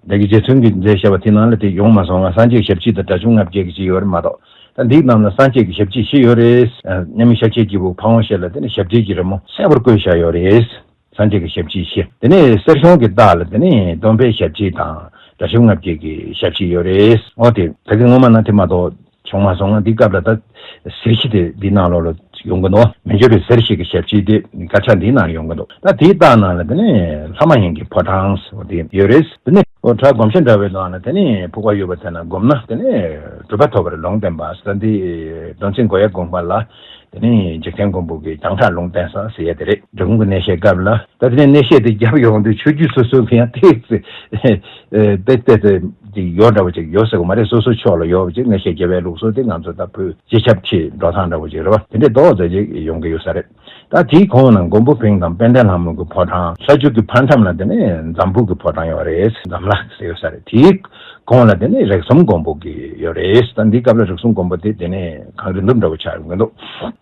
ད་གི་རྗེ་བཙུན་གྱིས་མཛད་བཞག་པ་དེ་ནང་ལ་དེ་ཡོང་མ་སོང་ང་། སངས་རྒྱས་ཞབས་ཕྱི་དང་དགྲ་བཅོམ་ལྔ་བརྒྱ་གི་ཅིག་ཡོད་རེད་མ་གཏོགས། ད་འདིའི་ནང་ལ་སངས་རྒྱས་ཀྱི་ཞབས་ཕྱི་བཞི་ཡོད་རེད། མཉམ་མེད་ཤཱཀྱའི་སྐྱེས་བུ་ཕ་བོང་ཤེད་ལ་དེ་ནི་ཞབས་བྲིས་ཀྱི་རི་མོ་གསལ་པོར་བཀོད་བཞག་ཡོད་རེད། སངས་རྒྱས་ཀྱི་ཞབས་ཕྱི་བཞི། དེ་ནས་གསེར་གཞོང་གི་ལྟག་ལ་དེ་ནས་སྟོན་པའི་ཞབས་ཕྱི་དང་དགྲ་བཅོམ་ལྔ་བརྒྱ་གི་ཞབས་ཕྱི་ཡོད་རེད། འོ་དེ་ད་གིན་སྔོན་མ་ན་དེ་མ་གཏོགས་བྱུང་མ་སོང་ང་། འདི་སྐབས་ལ་ད་གཟེར་བཞི་དེ་འདི་ནང་ལོགས་ལ་ཡོང་གི་འདུག་མི་འགྱུར་བའི་གཟེར་བཞི་གི་ཞབས་ཕྱི་དེ་དཀར་ཆག་འདིའི་ནང་ཡོང་གི་འདུག་ད་དེའི་ལྟག་ནང་ལ་དེ་ནས་ལྷ་མ་ཡིན་གྱི་ཕོ་བྲང་ཟེར་བ་དེ་ཡོད་རེད། དེ་ནས་ཨོ་བྲག་སྒོམ་ཞྭ་འདྲ་བའི་ནང་ལ་དེ་ནས་ཕུག་པ་ཡོད་པ་དེ་ན་སྒོམ་ན་དེ་ནས་གྲུབ་པ་ཐོབ་པར་ལུང་བསྟན་པ་ཟེར། འདི་མདོ་མཛངས་གོ་ཡ་དགོན་པ་ལ། དེ་ནས་འཇིག་རྟེན་མགོན་པོ་གི་བྱང་ཁྲག་ལུང་བསྟན་ས་ཟེར་ཡ་དེ་རེད། འབྲི་གུང་གི་གནས་བཤད་སྐབས་ལ། ད་དེ་ནས་གནས་བཤད་དེ་བརྒྱབ་ཡོང་དུས་ཆོས་བརྒྱུད་སོ་སོ་གི་ཡང་ཏོག་ཙམ་ཏོག་ཙམ་ཅིག་ཡོད་འདྲ་བོ་ཅིག་ཡོད་ཟེར་གི་མ་རེད། སོ་སོ་ཕྱོགས་ལ་ཡོད་པ་ཅིག་གནས་བཤད་རྒྱབ་པའི་ལུགས་སྲོལ་དེ་ང་ཚོ་ད་བོད་སྤྱི་ཁྱབ་ཆེད་འགྲོ་སྟངས་འདྲ་བོ་ཅིག་རེད་བ། དེ་འདྲའི་ཏོག་ཙམ་ཅིག་ཡོང་གི་ཡོད་ས་རེད། ད་དེའི་གོང་ན་མགོན་པོ་བོན་དང་དཔལ་ལྡན་ལྷ་མོ་གི་ཕོ་བྲང་། ལྷ་རྒྱུད་ཀྱི་ཕ་འགྲམ་ལ་དེ་ནས་འཛམ་བུ་གི་ཕོ་བྲང་ཡོད་རེད། འཛམ་ལྷ་ཟེར་ཡོད་ས་རེད། དེའི་གོང་ལ་དེ་ནས་རིགས་གསུམ་མགོན་པོ་གི་ཡོད་རེད། ད་འདི་སྐབས་ལ་རིགས་གསུམ་མགོན་པོ་དེ་དེ་ནས་གངས་རི་ནུབ་འདྲ་བོ་ཆགས་ཡོང་གི་འདུག་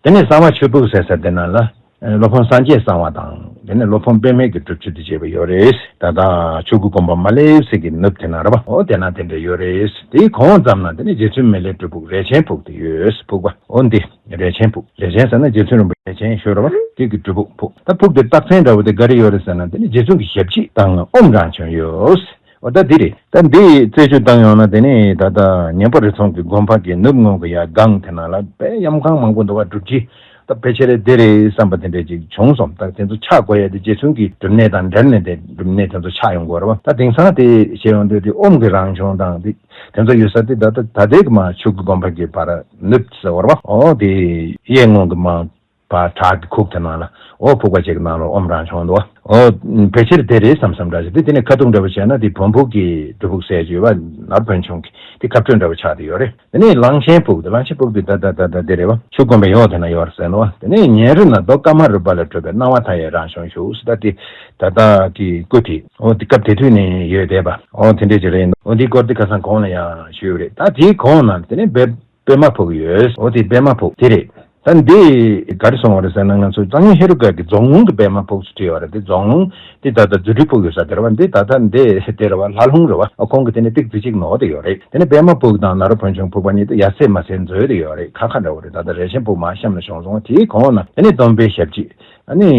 དེ་ནས་གསང་བ་ཆོས་ཕུག་ཟེར་ས་དེ་ན་ལ། སློབ་དཔོན་སངས་རྒྱས་གསང་བ་དང་། དེ་ནས་སློབ་དཔོན་པདྨའི་གི་སྒྲུབ་མཆོད་དེ་བཅས་པ་ཡོད་རེད། ད་ལྟ་ཆོས་སྐུ་དགོན་པ་མ་སླེབས་ས་གི་ནུབ་དེ་ན་རེད་བ། འོ་དེ་ན་དེ་འདྲ་ཡོད་རེད། དེའི་གོང་ཙམ་ན་དེ་ནས་རྗེ་བཙུན་མི་ལའི་སྒྲུབ་ཕུག་རས་ཆེན་ཕུག་དེ་ཡོད། ཕུག་པ་འོ་འདི་རས་ཆེན་ཕུག་རས་ཆེན་ཟེར་ན་རྗེ་བཙུན་རིན་པོ་ཆེ་རས་ཆེན་ཞུ་རེད་བ། དེ་གི་སྒྲུབ་ཕུག་ཕུག་ད་ཕུག་དེ་རྟགས་མཚན་འདྲ་བོ་དེ་ག་རེ་ཡོད་རེད་ཟེར་ན། དེ་ནས་རྗེ་བཙུན་གྱི་ཞབས་རྗེས་དང་ཨོམ་རང་བྱོན་ཡོད། འོ་ད་འདི་རེད། ད་འདི་རྩད་གཅོད་བཏང་ཡོང་ན་དེ་ནས་ད་ལྟ་ཉན་པོ་རི་ཚང་གི་དགོན་པ་གི་ནུབ་ངོས་ཀྱི་ཡ་སྒང་དེ་ན་ལ་དཔེ་གཡམ་ཁང་མང་པོ་འདུག་བ། སྒྲུབ་ཆེན་ད་ཕལ་ཆེར་དེ་རེད་བསམ་པ་དེ་འདྲས་ཅིག་བྱུང་སོང་། ད་དེ་ཚོ་ཆགས་དགོས་ཡ་དེ་རྗེ་བཙུན་གྱི་སྒྲུབ་གནས་དང་འབྲེལ་ནས་དེ་སྒྲུབ་གནས་དེ་ཚོ་ཆགས་ཡོང་དགོས་རེད་བ། ད་དེང་སང་དེ་བཤད་ཡོང་དུས་དེ་ཨོམ་གྱི་རང་བྱུང་དང་དེ་དེ་ཚོ་ཡོད་ས་དེ་ད་ལྟ་ད་ལྟའི་གི་མ་ཆོས་ཀྱི་དགོན་པ་གི་བར་ནུབ་ཟེར་བ་རེད་བ། ཨོ་དེ་གཡས་ངོས་ཀྱི་མ། བ་བྲག་གི་ཁུག་དེ་ནང་ལ་འོ་ཕུག་པ་ཅིག་ནང་ལ་ཨོམ་རང་བྱུང་འདུག་འོ་ཕལ་ཆེར་དེ་རེད་བསམ་བསམ་འདྲ་ཞིག་དེ་དེ་ནས་ཁ་ཐུག་འདྲ་བོ་བྱས་ན་དེ་བོན་ཕུག་གི་སྒྲུབ་ཕུག་ཟེར་གྱི་ཡོད་པ། ནར་བོན་ཆུང་གི་དེ་ཁ་སྤྲོད་འདྲ་བོ་ཆགས་བསྡད་ཡོད་རེད། དེ་ནས་གླང་ཆེན་ཕུག་དེ་གླང་ཆེན་ཕུག་དེ་ད་ད་ད་ད་དེ་རེད་བ། ཆུ་དགོན་པའི་འོག་དེ་ན་ཡོད་རེད་ཟེར་འདུག་དེ་ནས་ཉེ་རི་ན་རྡོ་ཀ་མ་རུ་པ་ལ་གྲུབ་པའི་སྣང་བ་མཐའ་ཡས་རང་བྱུང་བཞུགས་ཟེར། ད་དེ་ད་ལྟ་གི་སྐུ་དེ་འོ་དེ་སྐབས་དེ་དུས་ནས་ཡོད་བསྡད་པ་འོ་དེ་འདྲས་ཅིག་རེད་འདུག་འོ་འདིའི་སྐོར་དེ་ཁ་སང་གོང་ལ་ཡང་ཞུས་ཡོད་རེད། ད་དེའི་གོང་ན་དེ་ནས་བེ། པདྨ་ཕུག་ཡོད། འོ་དེ་པདྨ་ཕུག་དེ་རེད། ད་འདི་ག་རེ་སོང་བ་རེད་ཟེར་ན། ང་ཚོ་གཙང་ཆེན་ཧེ་རུ་ཀ་གི་རྫོང་ལུང་གི་པདྨ་ཕུག་ཟེར་བྲིས་པ་རེད། དེ་རྫོང་ལུང་དེ་ད་ལྟ་རྫུ་འཕྲུལ་ཕུག་ཡོད་ས་དེ་རེད་བ། འདི་ད་ལྟ་འདི་དེ་རེད་བ། ལྷ་ལུང་རེད་བ། ཨ་ཁོང་གི་དེ་ནས་ཏིག་ཙི་གཅིག་ནོར་དེ་ཡོད་རེད། དེ་ནས་པདྨ་ཕུག་དང་ནཱ་རོ་བོན་ཆུང་ཕུག་པ་གཉིས་དེ་ཡ་མཚན་མ་མཚན་འཛོལ་དེ་ཡོད་རེད། ཁ་ཁ་འདྲ་བོ་རེད། ད་ལྟ་རས་ཆེན་ཕུག་མ་གཤམ་ལ་བྱུང་སོང་བ། དེའི་གོང་ན་དེ་ནས་སྟོན་པའི་ཞབས་རྗེས། ཨ་ནི།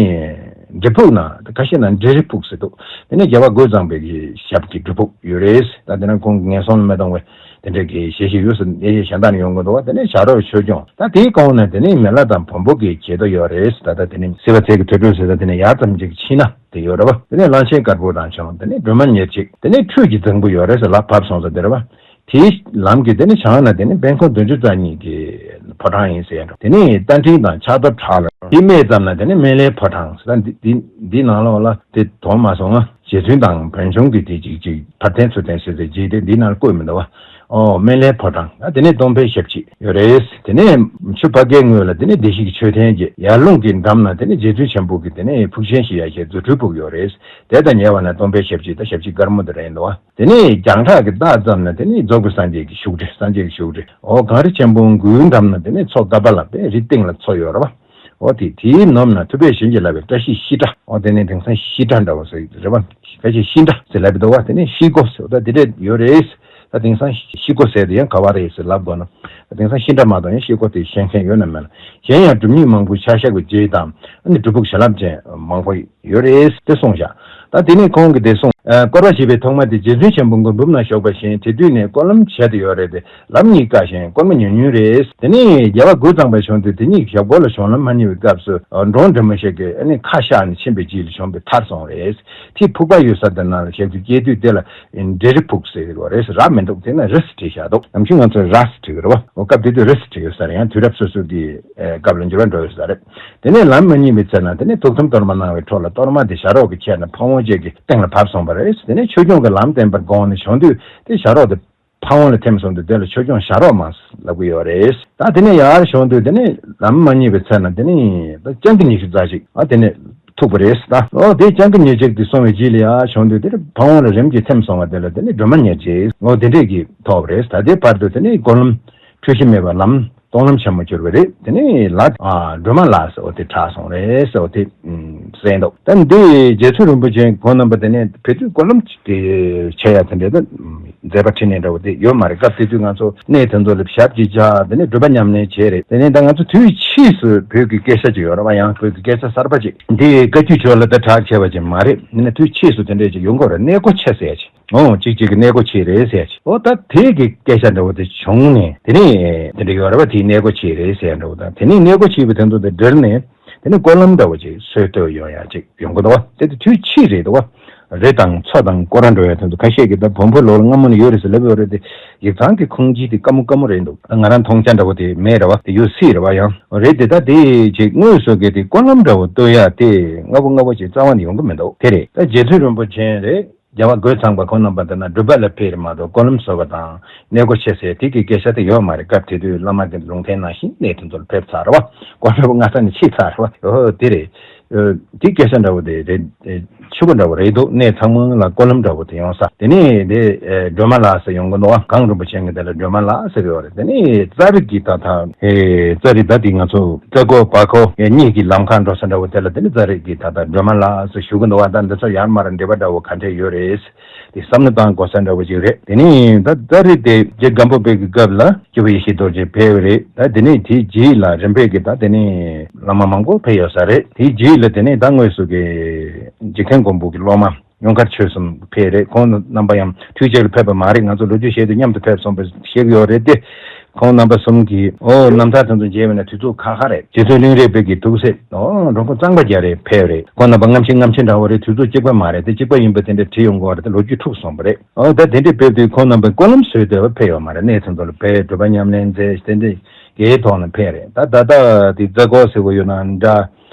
འབྲི་ཕུག་ན་ཁ་ཤས་ན་འབྲི་རི་ཕུག་ཟེར་འདུག་དེ་ནས་རྒྱལ་བ་རྒོད་ཚང་པའི་གི་ཞབས་ཀྱི་སྒྲུབ་ཕུག་ཡོད་རེད། ད་དེ་ན་ཁོང་གི་ངན་སོང་ལ་མི་གཏོང་བའི་དེ་འདྲའི་གི་ཞལ་བཞེས་ཡོད་ཟེར། དེ་གཞན་དག་ནས་ཡོང་གི་འདུག་བ། དེ་ནས་བྱ་རོག་ཆོས་སྐྱོང་། ད་དེའི་གོང་ན་དེ་ནས་མི་ལ་དང་བོན་པོ་གི་བྱེ་རྡོ་ཡོད་རེད། ད་ལྟ་དེ་ནས་བསིལ་བ་ཚལ་གྱི་དུར་ཁྲོད་ཟེར། ད་དེ་ནས་ཡར་ཙམ་ཅིག་ཕྱིན་ན་དེ་ཡོད་རེད་བ། དེ་ནས་གླང་ཆེན་དཀར་པོ་རང་བྱུང་། དེ་ནས་སྒྲོལ་མ་ཉེར་གཅིག་དེ་ནས་ཁྲུས་ཀྱི་རྫིང་བུ་ཡོད་རེད་ཟེར། ལ་བབས་སོང་ཟེར་དེ་རེད་བ། དེའི་ལམ་གྱི་དེ་ནི་བྱང་ན་དེ་ནི་དཔལ་འཁོར་བདུན་ཅུ་རྩ་གཉིས་ཀྱི་ཕོ་བྲང་ཡིན་ཟེར་འགྲོ། དེ་ནི་རྟ་མགྲིན་དང་ཕྱག་རྡོར་བྲག་ལ། དེ་སྨད་ཙམ་ན་དེ་ནི་སྨན་བླའི་ཕོ་བྲང་ཟེར། ད་འདི་འདི་འདི་ནང་ལོགས་ལ་དེ་དོན་མ་སོང་ང་རྗེ་བཙུན་དང་བོན་ཆུང་གི་དེ་ཅིག་ཅིག་ཕར་འཐེན་ཚུར་འཐེན་ཟེར་ཟེར་རྗེས་དེ་འདི་ནང་བཀོད་མི་འདུག་བ། ཨོ་སྨན་བླའི་ཕོ་བྲང་། ད་དེ་ནི་སྟོན་པའི་ཞབས་རྗེས་ཡོད་རེད། དེ་ནི་ཆུ་ཕ་གའི་ངོས་ལ་དེ་ནི་བདེ་གཤེགས་ཀྱི་མཆོད་རྟེན་གྱི་ཡར་ཀླུང་གི་འགྲམ་ན་དེ་ནི་རྗེ་བཙུན་ཆེན་པོ་གི་དེ་ནི་ཕུག་ཆེན་ཞེས་ཡ་ཞེས་རྫུ་འཕྲུལ་ཕུག་ཡོད་རེད། དེ་དང་ཉེ་བ་ན་སྟོན་པའི་ཞབས་རྗེས། ད་ཞབས་རྗེས་དཀར་མོ་དེ་རེད་འདུག་བ། དེ་ནས་རྒྱང་གྲགས་ཀྱི་རྟགས་ཙམ་ན་དེ་ནས་རྫོགས་པའི་སངས་རྒྱས་ཀྱི་བཞུགས་ཁྲི། སངས་རྒྱས་ཀྱི་བཞུགས་ཁྲི། འོ་གངས་རི་ཆེན་པོ་མགོའི་འགྲམ་ན་དེ་ནས་མཚོ་ཀ་པ་ལ་པའི་རི་སྟེང་ལ་མཚོ་ཡོད་རེད་བ། འོ་དེ་དེའི་ནང་ན་ཐུབ་པས་བྱིན་གྱིས་བརླབས་པའི་བཀྲ་ཤིས་ཤིང་འདྲ། འོ་དེ་ནས་དེང་སང་ཤིང་འདྲ་འདྲ་བོ་ཟེར་རེད་པ། བཀྲ་ཤིས་ཤིང་འདྲ་ཟེར་ལབ་པའི་འདུག་བ། དེ་ནས་ཤིང་སྒོ་ཟེར་བ་ད་དེ་འདྲས་ཡོད་རེད། ད་དེང་སང་ཤིང་སྒོ་ཟེར་དེ་ཡང་ག་བ་རེད་ཟེར་ལབ་དགོས་ན། ད་དེང་སང་ཤིང་འདྲ་མ་གཏོགས་ཡང་ཤིང་སྒོ་དེ་ཤེས་མཁན་ཡོད་ན་མེད་ན། གཞན་ཡང་སྒྲུབ་བརྙེས་མང་པོ་ཆ་བཞག་པའི་རྗེས་དང་ཨ་ནི་སྒྲུབ་ཕུག་བྱིན་རླབས་ཅན་མང་པོ་ཡོད་རེད་དེ་གསུངས་བཞག་ད་དེ་ནས་ཁོང་གིས་དེ་གསུངས། ཨ་བསྐོར་བ་བྱེད་པའི་ཐོག་མ་དེ་རྗེ་བཙུན་ཆེན་པོ་མགོན་འབུམ་ན་བཞུགས་པ་བཞིན་དེ་དུས་ནས་སྐོར་ལམ་བྱས་ཏེ་ཡོད་རེད་དེ། ལམ་གཉིས་བཀག་ཞིང་སྐོར་མ་ཉུང་ཉུང་རེད། དེ་ནས་རྒྱལ་བ་རྒོད་ཚང་པ་བྱུང་དུས་དེ་ཉིད་ཞབས་སྐོར་ལ་གཞུང་ལམ་མ་རྙེད་པའི་སྐབས་སུ་འབྲོང་སྒྲོལ་མ་ཞིག་གིས་ཨ་ནི་ཁ་གཤགས་ནས་ཕྱིན་པའི་རྗེས་ལ་བྱུང་བའི་མཐར་སོང་རེད། དེ་ཕུག་པ་ཡོད་ས་དེ་ནང་ལ་ཞབས་ཀྱུ་བསྐྱལ་དུས་དེ་ལ་འབྲས་རི་ཕུག་ཟེར་གྱི་རེད། ར་མི་འདུག་དེ་ན་རི་ཟེར་བྲིས་བཞག་འདུག་ནམ་རྒྱུན་ང་ཚོས་ར་ཟེར་བྲིས་ཀྱི་རེད་བ། འོ་སྐབས་དེ་དུས་རི་ཟེར་བྲིས་ཡོད་ས་རེད། ཡང་དུས་རབས་སོ་སོ་གི་སྐབས་ལ་འགྱུར་བ་འགྲོ་ཡོད་ས་རེད། དེ་ནས་ལམ་མ་རྙེད་པའི་ཚེ་ན་དེ་ནས་ཐུགས་དམ་གཏོར་མ་གནང་བའི་འཕྲོ་ལ་གཏོར་མ་དེ་བྱ་རོག་གིས་ཁྱེར་ནས་ཕ་བོང་ཅིག་གི་སྟེང་ལ་བབས་སོང་བ་རེད། དེ་ནས་ཆོས་སྐྱོང་གི་ལམ་བསྟན་པར་དགོངས་ནས་བྱུང་དུས་དེ་བྱ་རོག་དེ་ཕ་བོང་ལ་ཐིམ་སོང་དུས་དེ་ལ་ཆོས་སྐྱོང་བྱ་རོག་མ་ལབ་ཀྱི་ཡོད་རེད། ད་དེ་ནས་ཡར་བྱུང་དུས་དེ་ནས་ལམ་མ་རྙེད་པའི་ཚེ་ན་དེ་ནས་ད་སྤྱང་ཀི་ཉི་ཤུ་རྩ་གཅིག་ཨ་དེ་ནས་ཐུག་པ་རེད། ད་ཨོ་དེ་སྤྱང་ཀི་ཉི་ཤུ་གཅིག་དེ་སོང་བའི་རྗེས་ལ་ཡར་བྱུང་དུས་དེ་ཕ་བོང་ལ་རིམ་གྱིས་ཐིམ་སོང་བ་དེ་ལ་དེ་ནས་སྒྲོལ་མ་ཉེར་གཅིག་ཨོ་དེ་འདྲས་ཀྱི་ཐོབ་པ་རེད། ད་དེ་བར་དུ་དེ་ནས་སྒོ་ལམ་འཁྲུལ་གཞི་མེད་པར་ལམ་སྟོང་ལམ་ཆེན་མོ་གྱུར་པ་རེད། དེ་ནས་ལ་ཨ་སྒྲོལ་མ་ལ་ཟེར་བ་དེ་གྲགས་སོང་རེད་ཟེར་བ་དེ་གསན་འདུག་ད་འདི་རྗེ་བཙུན་རིན་པོ་ཆེ་ཁོང་རྣམ་པ་དེ་ནས་བོད་དུས་སྒོ་ལམ་དེ་ཆེ་ཡ་དེ་འདྲ་ད་མཛད་པ་ཁྲིད་ནས་འདྲ་བོ་དེ་ཡོད་མ་རེད། སྐབས་དེ་དུས་ང་ཚོ་གནས་དེ་ཚོ་ལ་ཞབས་ཀྱིས་བཅགས་དེ་ནས་སྒྲུབ་པ་ཉམས་ལེན་བྱས་རེད། དེ་ནས་ད་ང་ཚོ་དུས་ཕྱིས་སུ་བོད་ཀྱི་སྐད་ཆ་ཅིག་ཡོད་རེད་བ། ཡང་བོད་ཀྱི་སྐད་ཆ་གསར་པ་ཅིག་འདི་བཀའ་བརྒྱུད་ཆོས་ལ་ད་གྲགས་ཆེ་བ་ཅིག་མ་རེད། ཡིན་ན་དུས་ཕྱིས་སུ་དེ་འདྲས་ཅིག་ཡོང་གི་རེད། གནས་སྒོ་ཆེ་ཟེར་ཡ་ཅིག་ཨོ་གཅིག་གཅིག་གི་གནས་སྒོ་ཆེ་རེད་ཟེར་ཅིག་ཨོ་ད་དེ་གི་སྐད་ཆ་འདྲ་བོ་དེ་བྱུང་ནས་དེ་ནས་དེ་འདྲ་ཡོད་རེད་བ། དེའི་གནས་སྒོ་ཆེ་རེད་ཟེར་འདྲ་བོ་དང་དེ་ནས་གནས་སྒོ་ཆེ་བའི་དོན་དུ་དེ་འདྲིར་ནས་དེ་ནས་སྒོ་ལམ་འདྲ་བོ་ཅིག་སྲོལ་གཏོད་ཡོང་ཡ་ཅིག་ཡོང་གི་འདུག་བ། དེ་དེ་དུས་ཕྱིས་རེད་འདུག་བ། རི་དང་མཚོ་དང་སྐོར་ར་འགྲོ་ཡ་དོན་དུ་ཁ་ཤས་ཀྱིས་ད་བོན་པོ་ལོ་ལ་སྔ་མོ་ནས་ཡོད་རེད་ཟེར་ལབ་ཡོད་རེད་དེ། ཡིག་ཚང་གི་ཁུངས་སྐྱེལ་དེ་དཀའ་མོ་དཀའ་མོ་རེད་འདུག་ད་ང་རང་མཐོང་ཆ་འདྲ་བོ་དེ་མེད་རེད་བ། དེ་ཡོད་སྲིད་རེད་བ། ཡང་རེད་དེ་ད་དེ་ཅིག་དངོས་སུ་གི་དེ་སྒོ་ལམ་འདྲ་བོ་གཏོད་ཡ་དེ་སྔ་པོ་སྔ་པོ་ཅིག་རྩ་བ་ནས་ཡོང་གི་མི་འདུག་དེ་རེད། ད་རྗེ་བཙུན་རིན་པོ་ཆེ་རེད། རྒྱལ་བ་རྒོད་ཚང་པ་ཁོང་རྣམ་པ་དེ་ན་སྒྲུབ་པ་ལ་ཕེབས་རེད་མ་གཏོགས་སྒོ་ལམ་བཟོ་བ་དང་གནས་སྒོ་ཆེ་ཟེར་དེ་གི་སྐད་ཆ་དེ་ཡོད་མ་རེད། སྐབས་དེ་དུས་བླ་མ་གི་ལུང་བསྟན་ནང་བཞིན་གནས་དེ་ཚོ་ལ་ཕེབས་ཚར་བ། སྒོ་ལམ་སྔ་ས་ནས་ཕྱེ་ཚར་བ། ཨོ་དེ་རེད། ཨོ་དེ་སྐད་ཆ་འདྲ་བོ་དེ་རེད། ཨེ་ཕྱུ་པ་འདྲ་བོ་རེད་འདུག་གནས་ཚང་མ་ལ་སྒོ་ལམ་འདྲ་བོ་དེ་ཡོང་ས། དེ་ནས་དེ་ཨེ་སྒྲོལ་མ་ལ་ཟེར་ཡོང་གི་འདུག་བ། གངས་རིན་པོ་ཆེ་གི་དེ་ལ་སྒྲོལ་མ་ལ་ཟེར་གི་ཡོད་རེད། དེ་ནས་ཙཱ་རི་གི་ད་ད་ཨེ་ཙཱ་རི་ད་དེ་ང་ཚོ་རྩ་སྒོ་བར་སྐོར་ཨེ་གཉིས་ཀྱི་ལམ་ཁ་འགྲོ་ས་འདྲ་བོ་དེ་ལ་དེ་ནས་ཙཱ་རི་གི་ད་ད་སྒྲོལ་མ་ལ་ཟེར་ཞུ་གི་འདུག་བ། ད་འདི་ཚོ་ཡར་མར་འབྲེལ་བ་འདྲ་བོ་ག་འདྲས་ཡོད་རེད། དེ་བསམ་བློ་བཏང་དགོས་ས་འདྲ་བོ་ཅིག་རེད། དེ་ནས་ད་ཙཱ་རི་དེ་རྗེ་སྒམ་པོ་པའི་གི་སྐབས་ལ་སྐྱོབ་པ་ཡེ་ཤེས་རྡོ་རྗེ་ཕེབས་རེད། ད་དེ་ནས་དེའི་རྗེས་ལ་རིམ་པས་ཀྱི་ད་དེ་ནས་བླ་མ་མང་པོ་ཕེབས་ཡོད་ས་རེད། དེའི་རྗེས་ལ་དེ་ནས་ད་དངོས་སུ་གི་འཇིག་རྟེན་མགོན་པོ་གི་སློབ་མ་ཡུངས་དཀར་ཆོས་གསུམ་ཕེབས་རེད། ཁོང་རྣམ་པ་ཡང་དུས་གཅིག་ལ་ཕེབས་པ་མ་རེད། ང་ཚོ་ལོ་རྒྱུས་བཤད་དུས་མཉམ་དུ་ཕེབས་སོང་པས་བཤད་ཀྱི་ཡོད་རེད་དེ། ཁོང་རྣམ་པ་གསུམ་གྱིས་ཨོ་རྣམ་ཐར་དེ་ཚོ་མཇལ་བས་ན་དུས་ཚོད་ཁ་ཁ་རེད། རྗེ་བཙུན་གླིང་རས་པའི་གི་ཐུགས་སྲས་ཨོ་འགྲོ་མགོན་གཙང་པ་རྒྱ་རས་ཕེབས་རེད། ཁོང་རྣམ་པ་སྔ་ཕྱི་སྔ་ཕྱི་འདྲ་བོ་རེད། དུས་ཚོད་གཅིག་པ་མ་རེད་དེ། གཅིག་པ་ཡིན་པ་དེ་འདྲ་བྲིས་ཡོང་གི་ཡོད་རེད་དེ། ལོ་རྒྱུས་འཁྲུགས་སོང་པ་རེད། ཨོ་ད་དེ་འདྲའི་ཕེབས་དུས་ཁོང་རྣམ་པས་སྒོ་ལམ་བཟོས་བསྡད་པ་ཕེབས་ཡོད་མ་རེད། གནས་ཚང་ཚོ་ལ་ཕེབས་སྒྲུབ་པ་ཉམས་ལེན་མཛད་དེ་འདྲའི་གའི་ཐོག་ནས་ཕེབས་རེད། ད་ད་ལྟ་དེ་རྩ་སྒོ་ཟེར་བ་ཡོད་ན་འདྲ།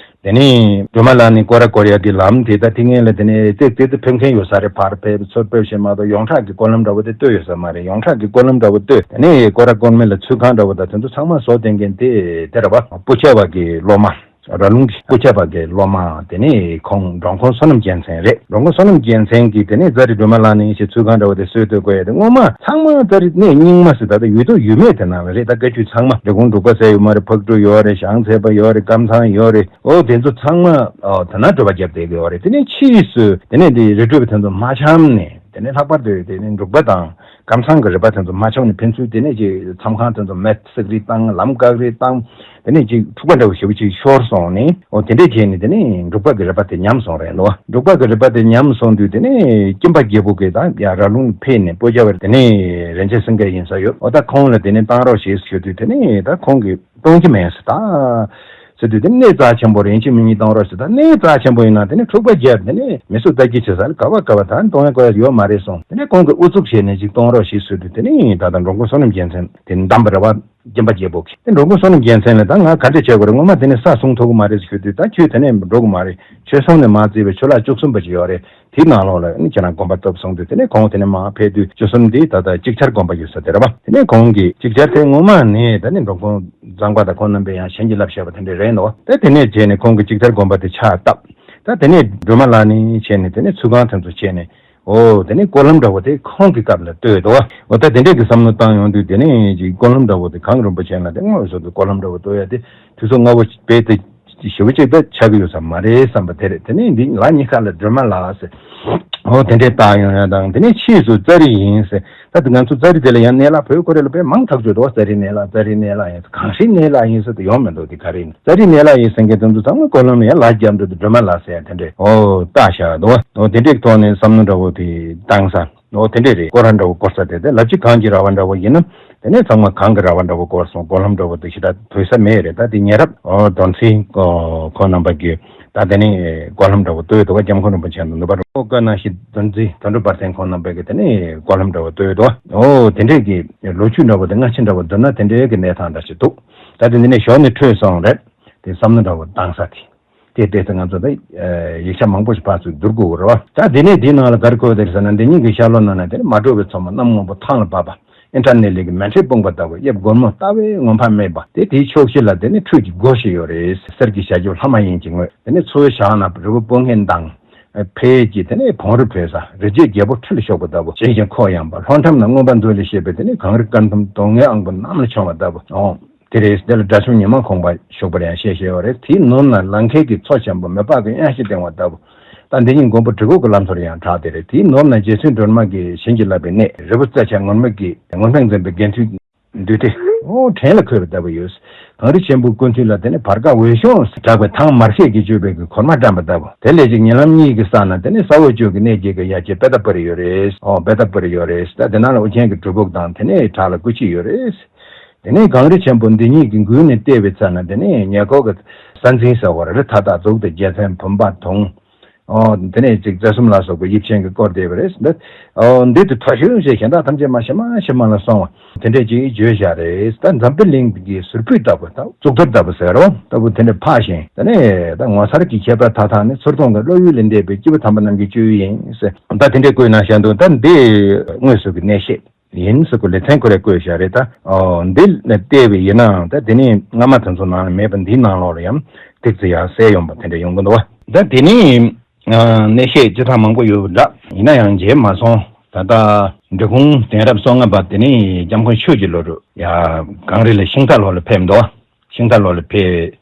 དེ་ནས་སྒྲོལ་མ་ལ་ནི་སྐོར་ར་སྐོར་ཡག་གི་ལམ་དེ་ད་དེ་ངན་ལ་དེ་ནས་ཏེ་ཏེ་ཏེ་ཕེབས་མཁན་ཡོད་ས་རེད། ཕར་ཕེབས་ཚུར་ཕེབས་ཞེས་མ་གཏོགས་ཡོངས་གྲགས་ཀྱི་སྐོར་ལམ་འདྲ་བོ་དེ་བཏོད་ཡོད་ས་མ་རེད། ཡོངས་གྲགས་ཀྱི་སྐོར་ལམ་འདྲ་བོ་བཏོད་དེ་ནས་སྐོར་ར་སྐོར་མེད་ལ་ཚུར་ཁང་འདྲ་བོ་དང་དེ་ཚོ་ཚང་མ་བཟོ་བསྡད་མཁན་དེ་དེ་རེད་བ། སྤུ་ཆ་བ་གི་སློབ་མ། ར་ལུང་གི་སྐུ་ཆ་པ་གི་སློབ་མ་དེ་ནས་ཁོང་འགྲོ་མགོན་བསོད་ནམས་རྒྱལ་མཚན་རེད། འགྲོ་མགོན་བསོད་ནམས་རྒྱལ་མཚན་གྱིས་དེ་ནས་ཙཱ་རི་སྒྲོལ་མ་ལགས་ནས་ཞེས་ཚུལ་གང་འདྲ་བ་དེ་སྲོལ་གཏོད་དགོས་ཡ་དེ་སྔོན་མ་ཚང་མ་ཙཱ་རི་གནས་རྙིང་མ་ཟེར་ད་ལྟ་ཡུལ་ཐོག་ཡུལ་མེད་དེ་ནང་ལ་རེད། ད་བཀའ་བརྒྱུད་ཚང་མ་འབྲི་གུང་འབྲུག་པ་ཟེར་ཡོད་མ་རེད། ཕག་གྲུ་ཡོད་རེད། ཞང་ཚལ་པ་ཡོད་རེད། ཀམ་ཚང་ཡོད་རེད། ཨོ་དེ་ཚོ་ཚང་མ་ཨོ་དེ་ན་སྒྲུབ་པ་རྒྱབ་བསྡད་ཀྱི་ཡོད་རེད། དེ་ནས་ཕྱིས་སུ་དེ་ནས་དེ་རི་ཁྲོད་པ་དེ་ཚོ་མ་འཆམ་ནས་དེ་ནས་ལྷག་པར་དུ་དེ་ནས་འབྲུག་པ་དང་ཀམ་ཚང་གི་རི་པ་དེ་ཚོ་མ་འཆམ་ནས་ཕན་ཚུན་དེ་ནས་ཅིག་མཚམས་ཁང་དེ་ཚོ་མེ་བསྲེག་རེས་བཏང་། ལམ་བཀག་རེས་བཏང་། དེ་ནས་ཅིག་འཁྲུག་པ་འདྲ་བོ་ཞེ་པོ་ཅིག་ཤོར་སོང་ནས། འོ་དེ་འདྲས་བྱས་ནས་དེ་ནས་འབྲུག་པ་གི་རི་པ་དེ་ཉམས་སོང་རེད་འདུག་འབྲུག་པ་གི་རི་པ་དེ་ཉམས་སོང་དུས་དེ་ནས་སྐྱིན་པ་རྒྱལ་པོ་གིས་ད་ཡ་ར་ལུང་ཕེབས་ནས་སྤོ་བྱ་བར་དེ་ནས་རིན་ཆེན་སེང་གེ་ཡིན་ས་ཡོད། འོ་ད་ཁོང་ལ་དེ་ནས་བཏང་རོགས་ཞེས་ཞུ་དུས་དེ་ནས་ད་ཁོང་གིས་གཏོང་གི་མེད་ཟེར་ད། ཟེར་དུས་དེ་གནས་རྩ་ཆེན་པོ་རེད། ཡིན་གཅིག་མིན་གཉིས་གཏོང་རོགས་ཟེར། ད་གནས་རྩ་ཆེན་པོ་ཡིན་ན་དེ་ནས་འཁྲུག་པ་བརྒྱབ་དེ་ནས་མི་གསོད་རྟ་བརྒྱུད་བྱེད་ས་ལ་ག་བ་ག་བ་ད་གཏོང་ཡ་གོ་ཡ་ཡོད་མ་རེད་གསུངས། དེ་ནས་ཁོང་གིས་ཨུ་ཚུགས་བྱས་ནས་ཅིག་གཏོང་རོགས་ཞེས་ཟེར་དུས་དེ་ནས་ད་ལྟ་འགྲོ་མགོན་བསོད་ནམས་རྒྱལ་མཚན་དེ་འདམ་པ་རེད་བ། སྐྱིན་པ་རྒྱལ་པོ་གིས་དེ་འགྲོ་མགོན་བསོད་ནམས་རྒྱལ་མཚན་ལ་ད་ང་ག་འདྲས་བྱེད་དགོས་རེད། སྔོན་མ་དེ་ནས་ས་བཟུང་ཐུབ་ཀྱི་མ་རེད་ཟེར་དུས། ད་ཁྱོད་དེ་ནས་འགྲོ་གི་མ་རེད། ཆོས་གསུམ་ནས་མ་བརྩིས་པའི་ཆོས་ལྷ་བཅུ་གསུམ་པ་ཅིག་ཡོད་རེད། དེའི་ནང་ལོགས་ལ་ནི་ཁྱེད་རང་དགོན་པ་བཏབ་སོང་དུས་དེ་ནས་ཁོང་དེ་ནས་མར་ཕེབས་དུས་བཅུ་གསུམ་དེ་ད་ལྟ་ཅིག་ཆར་དགོན་པ་ཡོད་ས་དེ་རེད་པ། དེ་ནས་ཁོང་གིས་ཅིག་ཆར་དེ་སྔོན་མ་ནས་ད་ནི་འགྲོ་མགོན་གཙང་པ་དང་ཁོང་རྣམ་པས་ཡང་བྱིན་གྱིས་བརླབས་བཞག་པ་དེ་འདྲ་རེད་འདུག་ད་དེ་ནས་བྱས་ནས་ཁོང་གིས་ཅིག་ཆར་དགོན་པ་དེ་ཕྱག་བཏབ། ད་དེ་ནས་སྒྲོལ་མ་ལགས་ནས་བྱས་ནས་དེ་ནས་ཚུལ་ཁང་དེ་ཚོ་བྱས་ནས། འོ་དེ་ནས་སྐོར་ལམ་འདྲ་བོ་དེ་ཁོང་གི་སྐབས་ལ་བཏོད་འདུག་འོ་ད་དེ་འདྲས་ཀྱི་བསམ་བློ་བཏང་ཡོང་དུས་དེ་ནས་ཅིག་སྐོར་ལམ་འདྲ་བོ་དེ་གངས་རིན་པོ་ཆེ་ལ་དེ་དངོས་སུ་དེ་སྐོར་ལམ་འདྲ་བོ་གཏོད་ཡ་དེ་དུས་ཚོད་སྔ་བོ་རྦད་དེ་ ཞེ་པོ་ཅིག་ད་ཆགས་ཀྱི་ཡོད་ས་མ་རེད་བསམ་པ་དེ་རེད། དེ་ནས་འདི་ལ་ཉི་ཁ་ལ་སྒྲོལ་མ་ལགས་ཟེར། ཨོ་དེ་འདྲས་བཏགས་ཡོང་ཡ་དང་། དེ་ནས་ཕྱིས་སུ་ཙཱ་རི་ཡིན་ཟེར། ད་དེ་ང་ཚོ་ཙཱ་རི་དེ་ལ་ཡང་གནས་ལ་བོད་ཁོ་རེ་ལ་དཔེ་མང་ཐག་ཆོད་འདུག་ཙཱ་རི་གནས་ལ་ཙཱ་རི་གནས་ལ་ཡིན་ཟེར། གངས་རིའི་གནས་ལ་ཡིན་ཟེར་དེ་ཡོང་མི་འདུག་དེ་ག་རེ་ཡིན། ཙཱ་རི་གནས་ལ་ཡིན་ཟེར་མཁན་དེ་ཚོ་ཚང་མ་གོ་ལོམ་ཡང་ལ་རྒྱབ་འགྲོ་དུས་སྒྲོལ་མ་ལགས་ཟེར་ཡ་དེ་འདྲས་ཨོ་བཏགས་བཞག་འདུག་ཨོ་དེ་འདྲས་ཐོག་ནས་བསམ་མནོ་འདྲ་བོ་དེ་བཏང་ས། ཨོ་དེ་འདྲས་རེད། སྐོར་ར་འདྲ་བོ་སྐོར་ས་དེ་དེ་ལབ་ཅིག་གངས་ཀྱི་ར་བ་འདྲ་བོ་ཡིན་ན། དེ་ནས་ཚང་མ་གངས་ཀྱི་ར་བ་འདྲ་བོ་སྐོར་སོང་། སྒོ་ལྷམ་འདྲ་བོ་དེ་ཞེ་དྲག་དོད་ས་མེད་རེད། ད་དེ་ཉེ་རབས་ཨོ་གདོན་འཛིན་ཁོང་རྣམ་པ་གིས་ད་དེ་ནས་སྒོ་ལྷམ་འདྲ་བོ་དོད་འདུག་པ། སྐྱབས་མགོན་རིན་པོ་ཆེ་དང་ནུབ་པ་རོ་བཀའ་ནང་བཞིན་གདོན་འཛིན་དོན་གྲུབ་དཔལ་ལྡན་ཁོང་རྣམ་པ་གིས་དེ་ནས་སྒོ་ལྷམ་འདྲ་བོ་དོད་འདུག་ཨོ་དེ་འདྲས་ཀྱི་ལོ་རྒྱུས་འདྲ་བོ་དེ་སྔ་ཕྱི་འདྲ་བོ་བསྡུར་ན་དེ་འདྲས་ཀྱི་གནས་སྟངས་འདྲ་ཞིག་འདུག་ད་དེ་འདི་ནས་ཞོར་ནས་འཕྲོས་སོང་རེད། དེ་བསམ་མནོ་འདྲ་བོ་བཏང་ས་དེ། དེ་བལྟས་ཚེ་ང་ཚོ་ད་ཡིག་ཆ་མང་པོ་ཞིག་ཕར་ཚུར་བསྡུར་དགོས་རེད་བ། ད་དེ་ནས་དེའི་ནང་ལ་ག་རེ་འཁོད་བསྡད་ཟེར་ན། འདི་ཉིད་ཀྱི་ཤར་ལྷོ་ནང་ན་དེ་ནི་མ་གྲུབ་པའི་མཚོ་མོ་གནམ་སྔོན་པོ་ཐང་ལ་བབས་པ། ཨིན་ཊར་ནེ་ལི་གི་མེ་ཁྲི་སྤུངས་པ་ལྟ་བུ། དབྱིབས་སྒོར་མོ་ལྟ་བའི་ངོ་འཕང་སྨྲས་པ། དེ་དེའི་ཕྱོགས་བཞི་ལ་དེ་ནི་ཁྲུས་ཀྱི་སྒོ་ཞིག་ཡོད་རེད། གསེར་གྱི་ཞལ་གྱི་ལྷ་མ་ཡིན་གྱི་ངོས། དེ་ནི་མཚོ་བོའི་ཞག་ན་རི་བོ་སྤུངས་སྔོན་དང་། ཕལ་གྱི་དེ་ནི་བོང་རུ་བྲོས་ས། རི་རྗེས་རྒྱལ་པོ་ཁྲི་ལ་ཞོག་པ་ལྟ་བུ། བཞིན་གྱི་ཁོག་ཡངས་པ། ལྷོ་འགྲམ་ན་མངོན་པ་མཛོད་ལ་བཤད་པའི་དེ་ནི་གངས་རི་དཀར་འཛུམ་གདོང་ལྔའི་དབང་པོ་གནམ་ལ་མཆོང་བ་ལྟ་བུ། ཨོ། དེ་རེད། དེ་ལ་དགྲ་བཅོམ་ཉི་མ་གུང་པ་བཞུགས་པར་ཡང་བཤད་བཞིན་ཡོད་རེད། དེའི་ནུབ་ན་ལང་ཀའི་གི་མཚོ་ཆེན་པོ་མེ་ཏོག་གི་གཡང་གཞི་ལྡིང་བ་ལྟ་བུ། ད་འདི་ཉིད་མགོན་པོ་གྲི་གུག་གི་ལམ་མཚོར་ཡང་གྲགས་དེ་རེད། དེའི་ནུབ་ན་རྗེ་བཙུན་སྒྲོལ་མ་གིས་བྱིན་གྱིས་བརླབས་པའི་གནས། རི་བོ་རྩེ་ལྕགས་ངུར་སྨྲིག་གི་ངུར་སྨྲིག་འཛིན་པའི་དགེ་ཐུན་འདུས་སྡེ། ཨོ་བྲན་ལ་འཁོད་པ་ལྟ་བུ་ཡོད། གངས་རི་ཆེན་པོའི་སྐུ་མདུན་ལ་དེ་ནི་བར་སྐབས་འོད་ཤོང་གྲགས་པའི་ཐང་མར་ཤེད་ཀྱིས་བརྗོད་པའི་གི་གོར་མ་བཀྲམ་པ་ལྟ་བུ། དེ་ལས་ཅིག་ཉེ་ལམ་གཉིས་ཀྱི་ས་ན་དེ་ནི་ས་འོག་ཅུང་གི་གནས་བརྒྱད་ཀྱི་ཡ་གྱལ་པེ་ཏ་པུ་རི་ཡོད་རེད། ཨོ་པེ་ཏ་པུ་རི་ཡོད་རེད། ད་དེ་ནང་ལ་ཨོ་རྒྱན་གྱི་སྒྲུབ་ཕུག་དང་དེ་ནས་བྲག་ལ་སྐུ་མཆེད་ཡོད་རེད། དེ་ནས་གངས་རི་ཆེན་པོ་འདི་ཉིད་ཀྱི་མགུལ་ནས་བལྟས་པའི་ཚེ་ན་དེ་ནས་ཉེ་འཁོར་གྱི་ས་འཛིན་ཟེར་བ་རེད། ད་ད་གཟུགས་དང་རྒྱལ་མཚན་བུམ་པ་དུང་། ཨོ་དེ་ནས་ཅིག་རྩེ་གསུམ་ལ་སོགས་པའི་དབྱིབས་ཅན་གྱིས་བསྐོར་བསྡད་པ་རེད། འདི་ཨོ་འདི་དུ་མཐའ་ཞུགས་ཞེས་གཞན་དག་ཐམས་ཅད་མ་ཤི་མ་ཤི་མ་ལ་སོང་བ་དེ་འདྲས་ཅིག་བརྗོད་བཞག་རེད། ད་འཛམ་བུའི་གླིང་གི་ཟུར་ཕུད་ལྟ་བུ་དང་གཙུག་ཏོར་ལྟ་བུ་ཟེར་རོ་ལྟ་བུ་དེ་འདྲས་ཕག་བཞིན། དེ་ནས་ད་ངོ་མཚར་གྱི་ཁྱད་པར་མཐའ་དག་ནི། ཚུར་མཐོང་གི་བློ་ཡུལ་ལས་འདས་པའི་སྐྱེས་བུ་དམ་པ་རྣམས་ཀྱི་སྤྱོད་ཡུལ་ཡིན་ཟེར། ད་དེ་འདྲས་བཀོད་གནང་བཞག་འདུག་ད་འདི་དངོས་སུ་གི་གནས་བཤད་ཡིན་ཟེར་གོ་ལེ་ཚན་ཁོ་རེ་བཀོད་བཞག་རེད། ད་ཨོ་འདི་ལ་བལྟས་པ་ཡིན་ནའང་ད་དེ་ནས་སྔ་མ་དེ་ཚོ་ནང་ལ་མེད་པ་འདིའི་ནང་ལོགས་ལ་ཡང་ཏིག་ཙི་ཡང་གསལ་ཡོང་པ་དེ་འདྲ་ཡོང་གི་འདུག་བ། ད་དེ་ནས་ཨ་གནས་བཤད་སྤྱི་དང་མང་པོ་ཡོད་པ་འདྲ། ཡིན་ན་ཡང་མཇལ་མ་སོང་། ད་ལྟ་འབྲི་གུང་གདན་རབས་སོ་ལྔ་པ་དེ་ནས་སྐྱབས་མགོན་ཆོས་ཀྱི་བློ་གྲོས་ཡ་གངས་རི་ལ་ཤིང་རྟ་ལོ་ལ་ཕེབས་འདུག་བ། ཤིང་རྟ་ལོ་ལ་ཕེབས།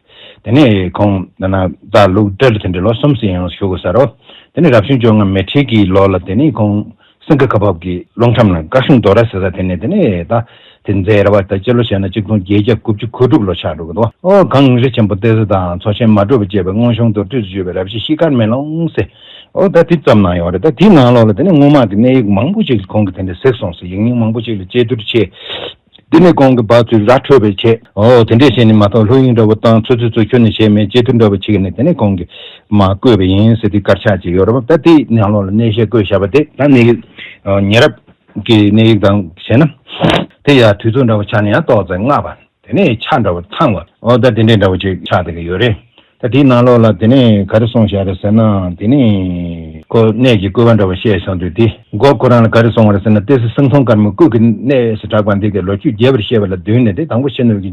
དེ་ནས་ཁོང་ད་ན་ད་ལུག་སྦྲུལ་དེ་འདྲ་ལོ་གསུམ་ཙམ་ཡང་བཞུགས་དགོས་ས་རོ། དེ་ནས་རབ་བྱུང་བཅོ་ལྔ་མེ་ཁྲི་གི་ལོ་ལ་དེ་ནས་ཁོང་སེང་གེ་ཁ་འབབ་ཀྱི་རླུང་ཁྲམ་ལ་ཀ་ཤུང་རྡོ་ར་ཟེར་ས་དེ་ནས་དེ་ནས་ད་དེ་མཛད་ར་བ་ད་སྤྱི་ལོ་བྱས་ན་ཆིག་སྟོང་བརྒྱད་བརྒྱ་དགུ་བཅུ་གོ་དྲུག་ལོ་ཆགས་འགྲོ་གི་འདུག་ཨོ་གངས་རི་ཆེན་པོ་ཏོག་ཙམ་དང་མཚོ་ཆེན་མ་གྲུབ་པ་བཅས་པའི་མངོན་གཞུང་མདོར་བསྡུས་སུ་བརྗོད་པའི་རབ་བྱེད་ཤེལ་དཀར་མེ་ལོང་ཟེར། ཨོ་ད་དེ་བརྩམས་གནང་ཡོད་རེད། ད་དེའི་ནང་ལོགས་ལ་དེ་ནས་སྔོན་མ་གི་གནས་ཡིག་མང་པོ་ཅིག་ཁོང་གིས་དེ་འདྲ་གཟིགས་སོང་ཟེར། ཡིག་རྙིང་མང་པོ་ཅིག་ལ་དཔྱད་བསྡུར་བྱས། དེ་ནས་ཁོང་གིས་བག་ཚོས་ར་འཕྲོད་པའི་ཆེད། ཨོ་དེ་འདྲས་བྱས་ནས་མ་གཏོགས་ལྷོད་གཡེང་འདྲ་བོ་བཏང་ཚོད་ཚོད་ཚོད་ཁྱོན་ནས་བྱས་མེད། དཔྱད་བསྡུར་འདྲ་བོ་བྱེད་ཀྱི་ནས་དེ་ནས་ཁོང་གིས་མ་བཀོད་པ་ཡིན་ཟེར་དེ་དཀར་ཆག་ཅིག་ཡོད་རེད་བ། ད་དེའི་ནང་ལོགས་ལ་གནས་བཤད་བཀོད་བཞག་པ་དེ་ད་གནས་ཡིག་ཉེ་རབས་ཀྱི་གནས་ཡིག་དང་བྱས་ན། དེ་ཡང་དུས་ཚོད་འདྲ་བོ་ཆ་ནས་ཡང་ཏོག་ཙམ་སྔ་བ། དེ་ནས་ཆ་འདྲ་བོ་ཐང་བ། ཨོ་ད་དེ་འདྲས་འདྲ་བོ་ཅིག་ཆགས་བསྡད་ཀྱི་ཡོད་རེད། ད་དེའི་ནང་ལོགས་ལ་དེ་ནས་ག་རེ་གསུངས་བཞག་རེད་ཟེར་ན། དེ་ནས་ཁོ་གནས་ཀྱི་བཀོད་པ་འདྲ་བོ་བཤད་སོང་དུས་དེ་མགོ་ཁོ་རང་ལ་ག་རེ་གསུངས་པ་རེད་ཟེར་ན། ཏི་སེ་སེང་གདོང་དཀར་མོའི་སྐུ་གི་གནས་སུ་གྲགས་པ་འདི་གའི་ལོ་རྒྱུས་རྒྱས་པར་བཤད་པ་ལ་བསྡུས་ནས་དེ་དང་པོ་ཕྱི་སྣོད་ཀྱི་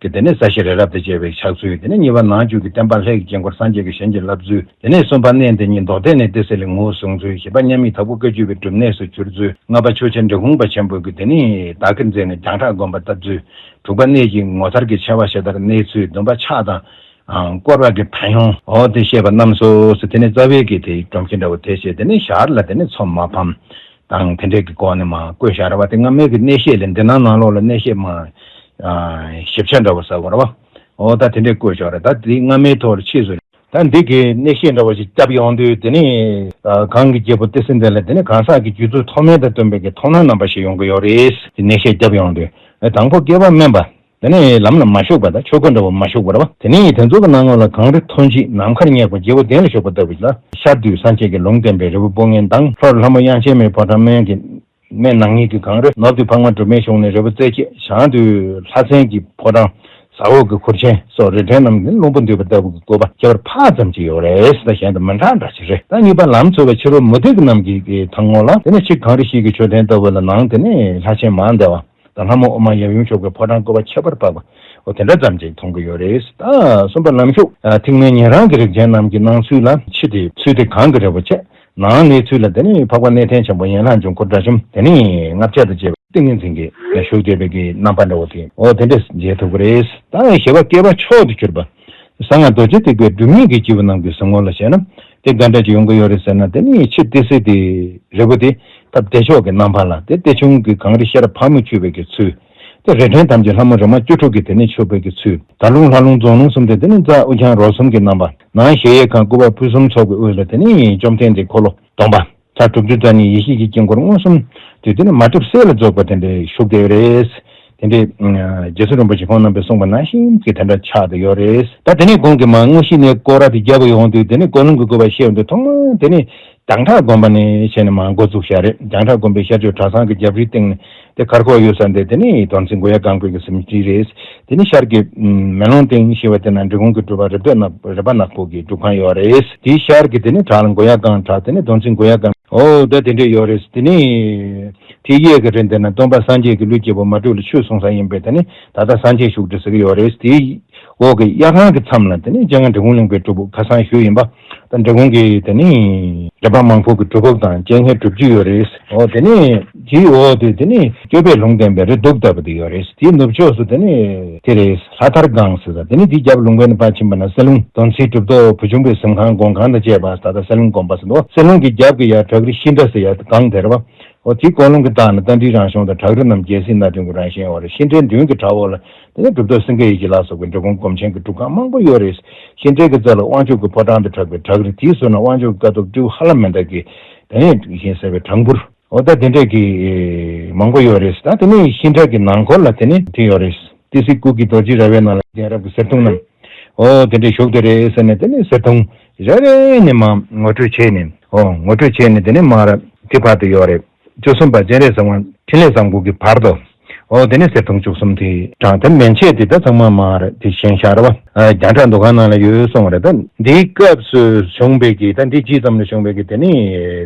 གི་དེ་ནས་ས་གཞི་རི་རབ་ཏུ་བཅས་པའི་ཕྱག་ཚུལ། དེ་ནས་གཉིས་པ་ནང་བཅུད་ཀྱི་བསྟན་པ་ལྷའི་དཀྱིལ་འཁོར་སངས་རྒྱས་ཀྱི་ཞིང་གི་བརླབས་ཚུལ། དེ་ནས་གསུམ་པ་གནས་འདི་ཉིད་མདོ་སྡེ་ནས་ཏི་སེ་ལ་ངོས་བཟུང་ཚུལ། བཞི་པ་མཉམ་མེད་དྭགས་པོ་བཀའ་བརྒྱུད་པའི་སྒྲུབ་གནས་སུ་གྱུར་ཚུལ། ལྔ་པ་ཆོས་རྗེ་འབྲི་གུང་པ་ཆེན་པོ་གིས་དེ་ནས་བདག་གིར་མཛད་ནས་རྒྱང་གྲགས་དགོན་པ་བཏབ་ཚུལ། དྲུག་པ་གནས་ཀྱི་ངོ་མཚར་གྱི་ཆེ་བ་ཞེ་ལྟར་གནས་ཚུལ། བདུན་པ་ཕྱག་དང་བསྐོར་བ་གི་ཕན་ཡོན་འོ་དེ་བཤད་པ་རྣམས་སོ་སོ། དེ་ནས་རྩ་བའི་གི་དེ་སྒྲོམ་གཞི་འདྲ་བོ་དེ་བཤད། དེ་ནས་ཞར་ལ་དེ་ནས་མཚོ་མ་ཕམ་དང་དེ་འདྲས་ཀྱི་སྐོར་ནས་མ་བཀོད་བཞག་ར་བ། དེ་སྔ་མའི་གི་གནས་བཤད་ལས་འདི་ནང་ནང་ལོགས་ལ་གནས་བཤད་མ་ཞིབ་ཆ་འདྲ་བོ་ཟེར་བ་ར་བ། འོ་ད་དེ་འདྲས་བཀོད་བཞག་ར། ད་དེ་སྔ་མའི་ཐོག་ལ་ཕྱིས་སུ། ད་འདི་གི་གནས་བཤད་འདྲ་བ་ཞིག་བརྒྱབ་ཡོང་དུས་དེ་ནི་གངས་ཀྱི་རྒྱལ་པོ་ཏི་སེ་འདི་ལ་དེ་ནི་གང་ཟག་གི་རྒྱུད་ཚོད་མཐོ་དམན་དང་བསྟུན་པའི་གི་མཐོང་སྣང་རྣམ་པ་ཞིག་ཡོང་གི་ཡོད་རེད། དེ་གནས་བཤད་བརྒྱབ་ཡོང་དུས་དང་པོ་བསྐལ་པ་དམན་པ། དེ་ནས་ལམ་ལ་མ་ཞུགས་པ་དང་ཆོས་སྐུ་འདྲ་བོ་མ་ཞུགས་པ་རེད་བ། དེ་ནས་དེ་ཚོ་གི་ནང་ལོགས་ལ་གངས་རི་མཐོན་ཆེ་ནམ་མཁར་སྙེག་པ་རྒྱལ་པོ་གདན་ལ་བཞུགས་པ་ལྟ་བུ་ཞིག་ལ། ཤར་དུས་སངས་རྒྱས་ཀྱི་ལུང་བསྟན་པའི་རི་བོ་སྤུངས་སྔོན་དང་། ལྷོར་ལྷ་མོ་དབྱངས་ཅན་མའི་ཕོ་བྲང་སྨན་གྱི་སྨན་ནག་ཉིལ་གྱི་གངས་རི། ནུབ་ཏུ་འཕགས་མ་སྒྲོལ་མའི་གཞུང་ནས་རི་བོ་རྩེ་གཅིག། བྱང་དུ་ལྷ་མཚན་གྱི་ཕོ་བྲང་ཟ་འོག་གི་གུར་ཆེན་སོགས་རི་ཕྲན་རྣམས་ནི་ལུང་པ་འདུས་པ་ལྟ་བུ་གི་བཀོད་པ་ཁྱད་པར་འཕགས་ཙམ་ཅིག་ཡོད་རེད། ད་གཞན་དང་མི་འདྲ་འདྲ་ཞིག་རེད། ད་གཉིས་པ་ལམ་འཚོལ་བའི་ཕྱི་རོལ་མུ་སྟེགས་རྣམས་ཀྱི་ཐང་ངོ་ལ། དེ་ནས་ཕྱི་གངས་རི་ཞིག་གི་མཆོད་རྟེན་ལྟ་བུ་ལ། ནང་དེ་ནས་ལྷ་ཆེན་མ་འདས་པ། ད་ལྷ་མོ་ཨུ་མ་ཡབ་ཡུམ་མཆོག་གི་ཕོ་བྲང་བཀོད་པ་ཁྱད་པར་འཕགས་པ། འོ་དེ་འདྲ་ཙམ་ཅིག་མཐོང་གི་ཡོད་རེད། ད་གསུམ་པ་ལམ་ཞུགས། ཐེག་དམན་ཉན་རང་གི་རིགས་ཅན་རྣམས་ཀྱི་སྣང་ཚུལ་ལ། ཕྱི་དེ་ཚུལ་དེ་གངས་ཀྱི་རི་བོ་ཆེ། ནང་གནས་ཚུལ་ལ་དེ་ནི་འཕགས་པ་གནས་བརྟན་ཆེན་པོ་ཡན་ལག་འབྱུང་འཁོར་དགྲ་བཅོམ། དེ་ནི་ལྔ་བརྒྱ་དང་བཅས་པའི་ཏིང་ངེ་འཛིན་གྱི་བཞུགས་བསྡད་པའི་གི་རྣམ་པ་འདྲ་བོ་དེ། འོ་དེ་འདྲས་མཇལ་ཐུབ་ཀྱི་རེད། ད་བཞི་པ་བསྐལ་པ་མཆོག་ཏུ་གྱུར་པ། གསང་སྔགས་རྡོ་རྗེ་ཐེག་པའི་སྒྲུབ་གཉེར་གྱི་སྐྱེས་བུ་རྣམས་ཀྱི་གཟིགས་ངོ་ལ་བཤད་ན། དེ་ག་འདྲ་ཅིག་ཡོང་གི་ཡོད་རེད་ཟེར་ན། དེ་ནི་ཕྱི་ཏི་སེ་དེ་རིལ་བུ་དེ་སྟབས་བདེ་མཆོག་གི་རྣམ་པ་ལ། དེ་ཏི་ཆུང་གི་གངས་རི་ཤར་ཕག་མོ་འཁྱུད་པའི་གི་ཚུལ། དེ་རི་ཕྲན་ཐམས་ཅད་ལྷ་མོ་རེ་མ་བཅུ་དྲུག་གིས་དེ་ནི་མཆོད་པའི་གི་ཚུལ། དར་ལུང་ལྷ་ལུང་རྫོང་ལུང་གསུམ་དེ་དེ་ནི་རྩྭ་དབུ་རྐྱང་རོ་གསུམ་གྱི་རྣམ་པ། ནང་གཞལ་ཡས་ཁང་སྐུ་པར་ཕུན་སུམ་ཚོགས་པའི་དབུས་ལ་དེ་ནི་བཅོམ་ལྡན་འདས་འཁོར་ལོ་སྟོང་པ། ལྷ་དྲུག་ཅུ་རྩ་གཉིས་ཡེ་ཤེས་ཀྱི་དཀྱིལ་འཁོར་མངོན་སུམ་དུ་དེ་ནི་མ་གྲུབ་གསལ་ལ་རྫོགས་པ་དེ་འདྲའི་བཞུགས་བསྡད་རེད། དེ་འདྲའི་རྗེ་བཙུན་རིན་པོ་ཆེ་ཁོང་རྣམ་པས་གསུངས་པ་ནང་བཞིན་གྱི་དེ་འདྲ་ཆགས་བསྡད་ཡོད་རེད། ད་དེ་ནས་ཁོང་གིས་མར་དངོས་གཞི་ནས་སྐོར་ར་དེ་བརྒྱབ་ཡོང་དུས། དེ་ནས་ཀོ་ལོང་གི་སྐུ་པར་བཤད་ཡོང་དུས། ཐོག་མར་དེ་ནས་བྱང་ཁྲ་དགོན་པ་ནས་བྱས་ནས་མར་འགོ་བཙུགས་བཞག་རེད། བྱང་ཁྲ་དགོན་པའི་ཤར་ཕྱོགས་གྲྭ་ཚང་གི་རྒྱབ་རིའི་སྟེང་ནས། དེ་མཁར་ཁོག་ཡོད་ས་འདི་དེ་ནི་མདོ་འཛིན་མགོ་ཡ་སྒང་པའི་གི་གཟིམ་ཁྲི་རེད། དེ་ནི་ཤར་གྱི་མེ་ལོང་སྟེང་ཞེས་པ་དེ་ན་འབྲི་གུང་གི་སྒྲུབ་པ་རིག་པ་ནག་རིག་པ་ནག་པོ་གི་སྒྲུབ་ཁང་ཡོད་རེད། དེའི་ཤར་གྱི་དེ་ནི་བྲག་ལ་མགོ་ཡ་སྒང་བྲག། དེ་ནི་མདོ་འཛིན་མགོ་ཡ་སྒང་། ཨོ་ད་དེ་འདྲས་ཡོད་རེད། དེ་ནི་དེའི་གཡས་ཀྱི་རི་འདི་ན་སྟོན་པ་སངས་རྒྱས་ཀྱི་ལུས་སྐྱེས་བུ་མ་དྲུག་ལ་ཆོས་གསུང་ས་ཡིན་པས། དེ་ནི་ད་ལྟ་སངས་རྒྱས་བཞུགས་ཁྲི་ཟེར་གྱི་ཡོད་རེད། དེའི་འོག་གི་གཡའ་ཁང་གི་མཚམས་ལ་དེ་ནི་སྤྱན་སྔ་འབྲི་གུང་གླིང་པའི་སྒྲུབ་ཕུག་ཁ་སང་ཞུས་ཡིན་པ། ད་འབྲི་གུང་གི་དེ་ནི་རིག་པ་མང་པོ་གི་སྒྲུབ་ཕུག་དང་སྤྱན་སྔའི་སྒྲུབ་བརྒྱུད་ཡོད་རེད། འོ་དེ་ནི་དེའི་འོག་ཏུ་དེ་ནི་སྐྱོབ་པའི་ལུང་བསྟན་པའི་རི་གདུགས་ལྟ་བུ་དེ་ཡོད་རེད། དེའི་ནུབ་ཕྱོགས་སུ་དེ་ནི་དེ་རེད། ལྷ་ཐར་སྒང་ཟེར་ས། དེ་ནི་དེའི་རྒྱབ་ལུང་པའི་ནས་ཕར་ཕྱིན་པ་ན་གསེར་ལུང་། མདོ་འཛིན་གྲུབ་ཐོབ་བུ་ཆུང་པའི་གཟིམ་ཁང་སྒོམ་ཁང་དང་བཅས་པ། ད་ལྟ་གསེར་ལུང་དགོན་པ་ཟེར་འདུག་གསེར་ལུང་གི་རྒྱབ་ཀྱི་ཡ་བྲག་རི་ཤིང་འདྲ་ཟེར་ཡ་སྒང་དེ་རེད་པ། འོ་དེའི་ཀོ་ལོང་གི་ལྟག་ན་རྟ་མགྲིན་རང་བྱུང་དང་། བྲག་རི་རྣམས་རྒྱལ་སྲིད་སྣ་བདུན་གྱི་རང་བཞིན་ཡོད་རེད། ཤིང་འབྲས་མདུན་གྱི་བྲག་འོག་ལ་དེ་ནི་གྲུབ་ཐོབ་སེང་གེ་ཡེ་ཤེས་ལ་སོགས་པའི་འབྲི་གུང་སྒོམ་ཆེན་གྱི་སྒྲུབ་ཁང་མང་པོ་ཡོད་རེད། ཤིང་འབྲས་ཀྱི་རྩེ་ལ་དབང་ཕྱུག་གི་ཕོ་བྲང་དུ་གྲགས་པའི་བྲག་རི། དེའི་ཟུར་ན་དབང་ཕྱུག་དཀའ་ཐུབ་སྤྲེའུ་ཧ་ལམ་མེ་མདའ་གི་དེ་ནས་བཞིན་གསལ་བའི་བྲག་འབུར། འོ་ད་དེ་འདྲས་ཀྱི་མང་པོ་ཡོད་རེད། ད་དེ་ནས་ཤིང་བྲག་གི་ནང་འཁོར་ལ་དེ་ནས་དེ་ཡོད་རེད། ཏི་སེ་སྐུ་གི་རྡོ་རྗེ་ར་བའི་ནང་ལ་རྒན་རབས་ཀྱི་གསེར་ཐུང་རྣམས་འོ་དེ་འདྲས་བཞུགས་བསྡད་རེད་ཟེར་ནས། དེ་ནས་གསེར་ཐུང་རེ་རེ་ནས་མར་ངོ་སྤྲོད་བྱས་ནས། འོ་ངོ་སྤྲོད་བྱས་ནས་དེ་ནས་མར་དེ་བར་དུ་ཡོད་རེད། བཅུ་གསུམ་པ་སྤྱན་རས་གཟིགས་དབང་འཕྲིན་ལས་བཟང་པོ་གི་བར་དུ། འོ་དེ་ནས་གསེར་ཐུང་བཅུ་གསུམ་དེ་དྲངས། དེ་མན་ཆད་དེ་ད་ཚང་མ་མར་དེ་བཞེངས་བཞག་རེད་པ། རྒྱང་བསྒྲགས་འདུ་ཁང་ནང་ལ་ཡོད་གསུངས་རེད། ད་འདིའི་སྐབས་སུ་བྱུང་བའི་གི་ད་འདི་རྗེས་ཙམ་ལ་བྱུང་བའི་གི་དེ་ནི་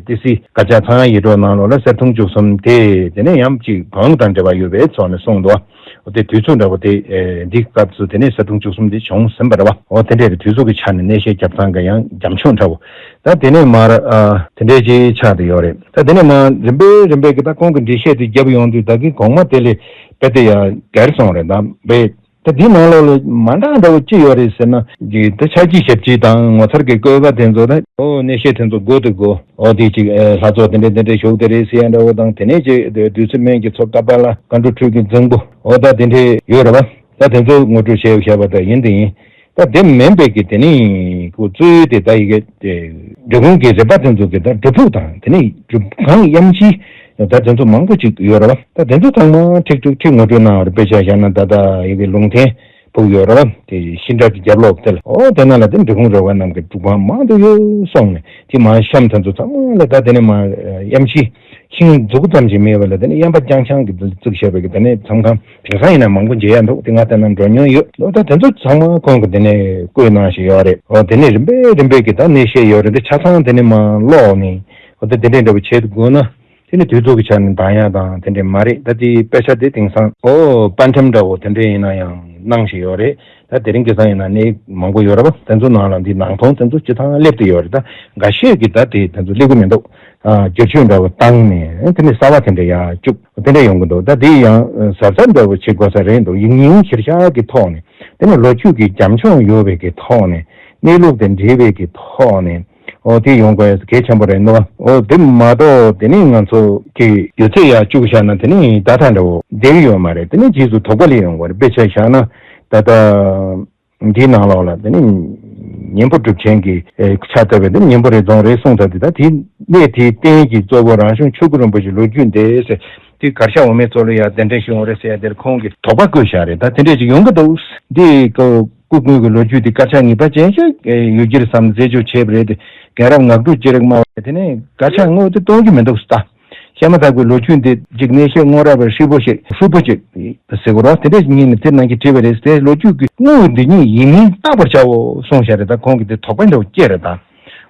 ཏི་སེ་དཀར་ཆག་ཚངས་དབྱངས་ཡིད་འཕྲོག་ནང་ལོགས་ལ་གསེར་ཐུང་བཅུ་གསུམ་དེ་དེ་ནས་ཡང་ཅིག་བོན་དང་འབྲེལ་བ་ཡོད་པའི་ཚོགས་ནས་གསུངས་འདུག་འོ་དེ་དུས་ཚོད་འདྲ་པོ་དེ་འདི་སྐབས་སུ་དེ་ནས་གསེར་ཐུང་བཅུ་གསུམ་དེ་བྱུང་ཟིན་པ་རེད་པ། འོ་དེ་འདྲའི་དུས་ཚོད་ཀྱི་ཆ་ནས་གནས་བཤད་རྒྱབ་ཚང་གི་ཡང་རྒྱ་མཚོ་འདྲ་པོ། ད་དེ་ནས་མར་དེ་འདྲའི་ཅིག་ཆགས་བསྡད་ཡོད་རེད། ད་དེ་ནས་མར་རིམ་པས་རིམ་པས་ཀྱི་ད་ཁོང་གི་འགྲེལ་བཤད་དེ་བརྒྱབ་ཡོང་དུས། ད་གིན་གོང་མ་དེ་ལས་དཔེ་དེ་ཡང་བརྒལ་སོང་རེད། ད་བས་ད་འདི་ནང་ལོགས་ལ་མ་འདྲ་འདྲ་པོ་ཅི་ཡོད་རེད་ཟེར་ན། འདི་ད་ཕྱག་རྒྱའི་ཞབས་ཕྱི་དང་ངོ་མཚར་གྱི་བཀོད་པ་དེ་ཚོ་ད། འོ་གནས་བཤད་དེ་ཚོ་དགོས་དེ་དགོས། འོ་དེ་ཅིག་ལྷ་ཚོགས་དེ་འདྲས་དེ་འདྲས་བཞུགས་དེ་རེད་ཟེར་ཡ་འདྲ་པོ་དང་། དེ་ནས་ཅིག་བདུད་རྩི་སྨན་གྱི་མཚོ་ཀ་པཱ་ལ་མཁའ་འགྲོ་ཁྲུས་ཀྱི་རྫིང་བུ། འོ་ད་དེ་འདྲས་ཡོད་རེད་པ། ད་དེ་ཚོ་ངོ་སྤྲོད་བྱས་བཞག་པ་ད་ཡིན་དེ་ཡིན། ད་དེ་མིན་པའི་གི་དེ་ནི་ཁོ་གཙོ་བོ་དེ་ད་ཡི་གེ་དེ་འབྲི་གུང་གི་རིག་པ་དེ་ཚོ་གི་ད་སྒྲུབ་ཕུག་དང་། དེ་ནི་སྒྲུབ་ཁང་དབྱིན་ཇི་ད་དེ་ཚོ་མང་པོ་ཅིག་ཡོད་རེད་པ། ད་དེ་ཚོ་ཚང་མ་ཁྲིག་ཁྲིག་ཁྲིག་ངོ་སྤྲོད་གནང་བ་རེད། དཔེ་ཆ་བཞག་ན་ད་ལྟ་ཡི་གེ་ལུང་བསྟན་ཕུག་ཡོད་རེད་པ། དེ་ཤིང་བྲག་གི་རྒྱབ་ལོགས་དེ་ལ། འོ་དེ་ན་ལ་དེ་འབྲི་གུང་རིག་པ་རྣམས་ཀྱི་སྒྲུབ་ཁང་མང་དུ་ཡོད་གསུངས་ནས། དེ་མར་གཤམ་དེ་ཚོ་ཚང་མ་ལ་ད་དེ་ནས་མར་དབྱིན་ཇི། ཤིང་མཛུབ་གུ་ཙམ་ཞིག་མེད་པ་ལ་དེ་ནས་གཡམ་པ་རྐྱང་རྐྱང་གིས་བརྩིགས་བཞག་པའི་གི་དེ་ནས་མཚམས་ཁང་དེང་སང་ཡིན་ན་མང་པོ་མཇལ་ཡ་འདུག་དེ་ང་དེ་ན་འགྲོ་མྱོང་ཡོད། ལོ་ད་དེ་ཚོ་ཚང་མ་ཁོང་གིས་དེ་ནས་བཀོད་གནང་བཞིན་ཡོད་རེད། འོ་དེ་ནས་རིམ་པས་རིམ་པས་ཀྱི་ད་གནས་བཤད་ཡོད་རེད། དེ་ཆ་ཚང་དེ་ནས་མར་ཀློག་ནས། འོ་ད་དེ་འདྲས་འདྲ་པོ་བྱེད་དགོས་ན། དེ་ནི་དུས་ཚོད་ཀྱི་ཆ་ནས་འདང་ཡ་དང་དེ་འདྲས་མ་རེད། ད་དེའི་དཔེ་ཆ་དེ་དེང་སང་འོ་པར་འགྲེམས་འདྲ་པོ་དེ་འདྲས་ཡིན་ན་ཡང་གནང་བཞིན་ཡོད་རེད། ད་དེ་རིང་ཁ་སང་ཡིན་ན་གནས་མང་པོ་ཡོད་རེད་པ། དེ་ཚོ་ནང་ལ་འདི་ནང་ཐོང་དེ་ཚོ་སྤྱི་བཏང་སླེབས་བསྡད་ཡོད་རེད། ད་འགའ་ཤས་ཀྱིས་ད་དེ་དེ་ཚོ་སླེབས་ཀྱི་མི་འདུག་ཨ་བསྒྱུར་བཅོས་འདྲ་པོ་བཏང་ནས་དེ་ནས་གསར་པ་དེ་འདྲ་ཡར་བཅུག་དེ་འདྲ་ཡོང་གི་འདུག་ད་དེ་ཡང་གཟབ་གཟབ་འདྲ་པོ་བྱེད་དགོས་ས་རེད་འདུག་ཡིག་རྙིང་གཞིར་བཞག་གི་ཐོག་ནས། དེ་ནས་ལོ་རྒྱུས་ཀྱི་རྒྱབ་ལྗོངས་ཡོད་པའི་གི་ཐོག་ནས། གནས་ལུགས་དང་འབྲེལ་བའི་གི་ཐོག་ནས། འོ་དེ་ཡོང་དགོས་ཡ་གལ་ཆེན་པོ་རེད་འདུག་འོ་དེ་མ་གཏོགས་དེ་ནས་ང་ཚོ་གི་ཡོད་ཚད་ཡར་བཅུག་བཞག་ན་དེ་ནས་ད་ལྟ་འདྲ་པོ་བསྡད་ཀྱི་ཡོད་མ་རེད། དེ་ནས་རྗེས་སུ་དོགས་པ་སླེབས་ཡོང་གི་རེད། དཔེ་ཆ་བཞག་ན་ད་ལྟ་འདིའི་ནང་ལོགས་ལ་དེ་ནས་གཉན་པོ་གྲུབ་ཆེན་གྱི་ཕྱག་བཏབ་པའི་དེ་གཉན་པོ་རི་རྫོང་རེད་གསུངས་ཚར་དུས། ད་དེ་གནས་དེའི་རྟེན་གྱི་གཙོ་བོ་རང་བྱུང་ཆོས་སྐུ་རིན་པོ་ཆེ་ལོ་རྒྱུས་འདི་ཟེར། དེ་གར་ཤ་འོ་མའི་མཚོ་ལ་ཡར་གདན་འདྲེན་ཞུས་ཡོང་རེད་ཟེར་ཡ་དེར་ཁོང་གིས་དོགས་པ་བཀོད་བཞག་རེད། ད་དེ་འདྲས་ཅིག་ཡོང་གི་འདུག་འདི་ཀོ་སྐུ་དངོས་ཀྱི་ལོ་རྒྱུས་དེ་དཀར་ཆག་ངེས་པ་ཅན་ཞིག་ཡོད་ཀྱི་རེད་བསམ་རྩད་གཅོད་བྱས་པ་རེད་དེ། རྒན་རབས་ངག་དྲུག་ཅི་རིགས་སྨྲ་བ་དེ་ནས་དཀར་ཆག་དངོས་དེ་སྟོན་གྱི་མི་འདུག་ཟེར། ད་བཤད་མ་ཐག་པའི་ལོ་རྒྱུས་འདི་གཅིག་གནས་བཤད་དངོས་རབ་པའི་ཧྲིལ་པོ་ཞིག་ཧྲིལ་པོ་ཅིག་ཟེར་དགོས་རེད། དེ་འདྲས་ཉིད་ནས་དེ་ནང་གི་བྲིས་པ་རེད་དེ། ལོ་རྒྱུས་ཀྱི་དངོས་འདི་ཉིད་ཡིན་མིན་བརྟག་པར་བྱའོ་གསུངས་བཞག་རེད། ད་ཁོང་གིས་དེ་དོགས་པ་འདྲ་བོ་སྐྱེས་རེད་ད།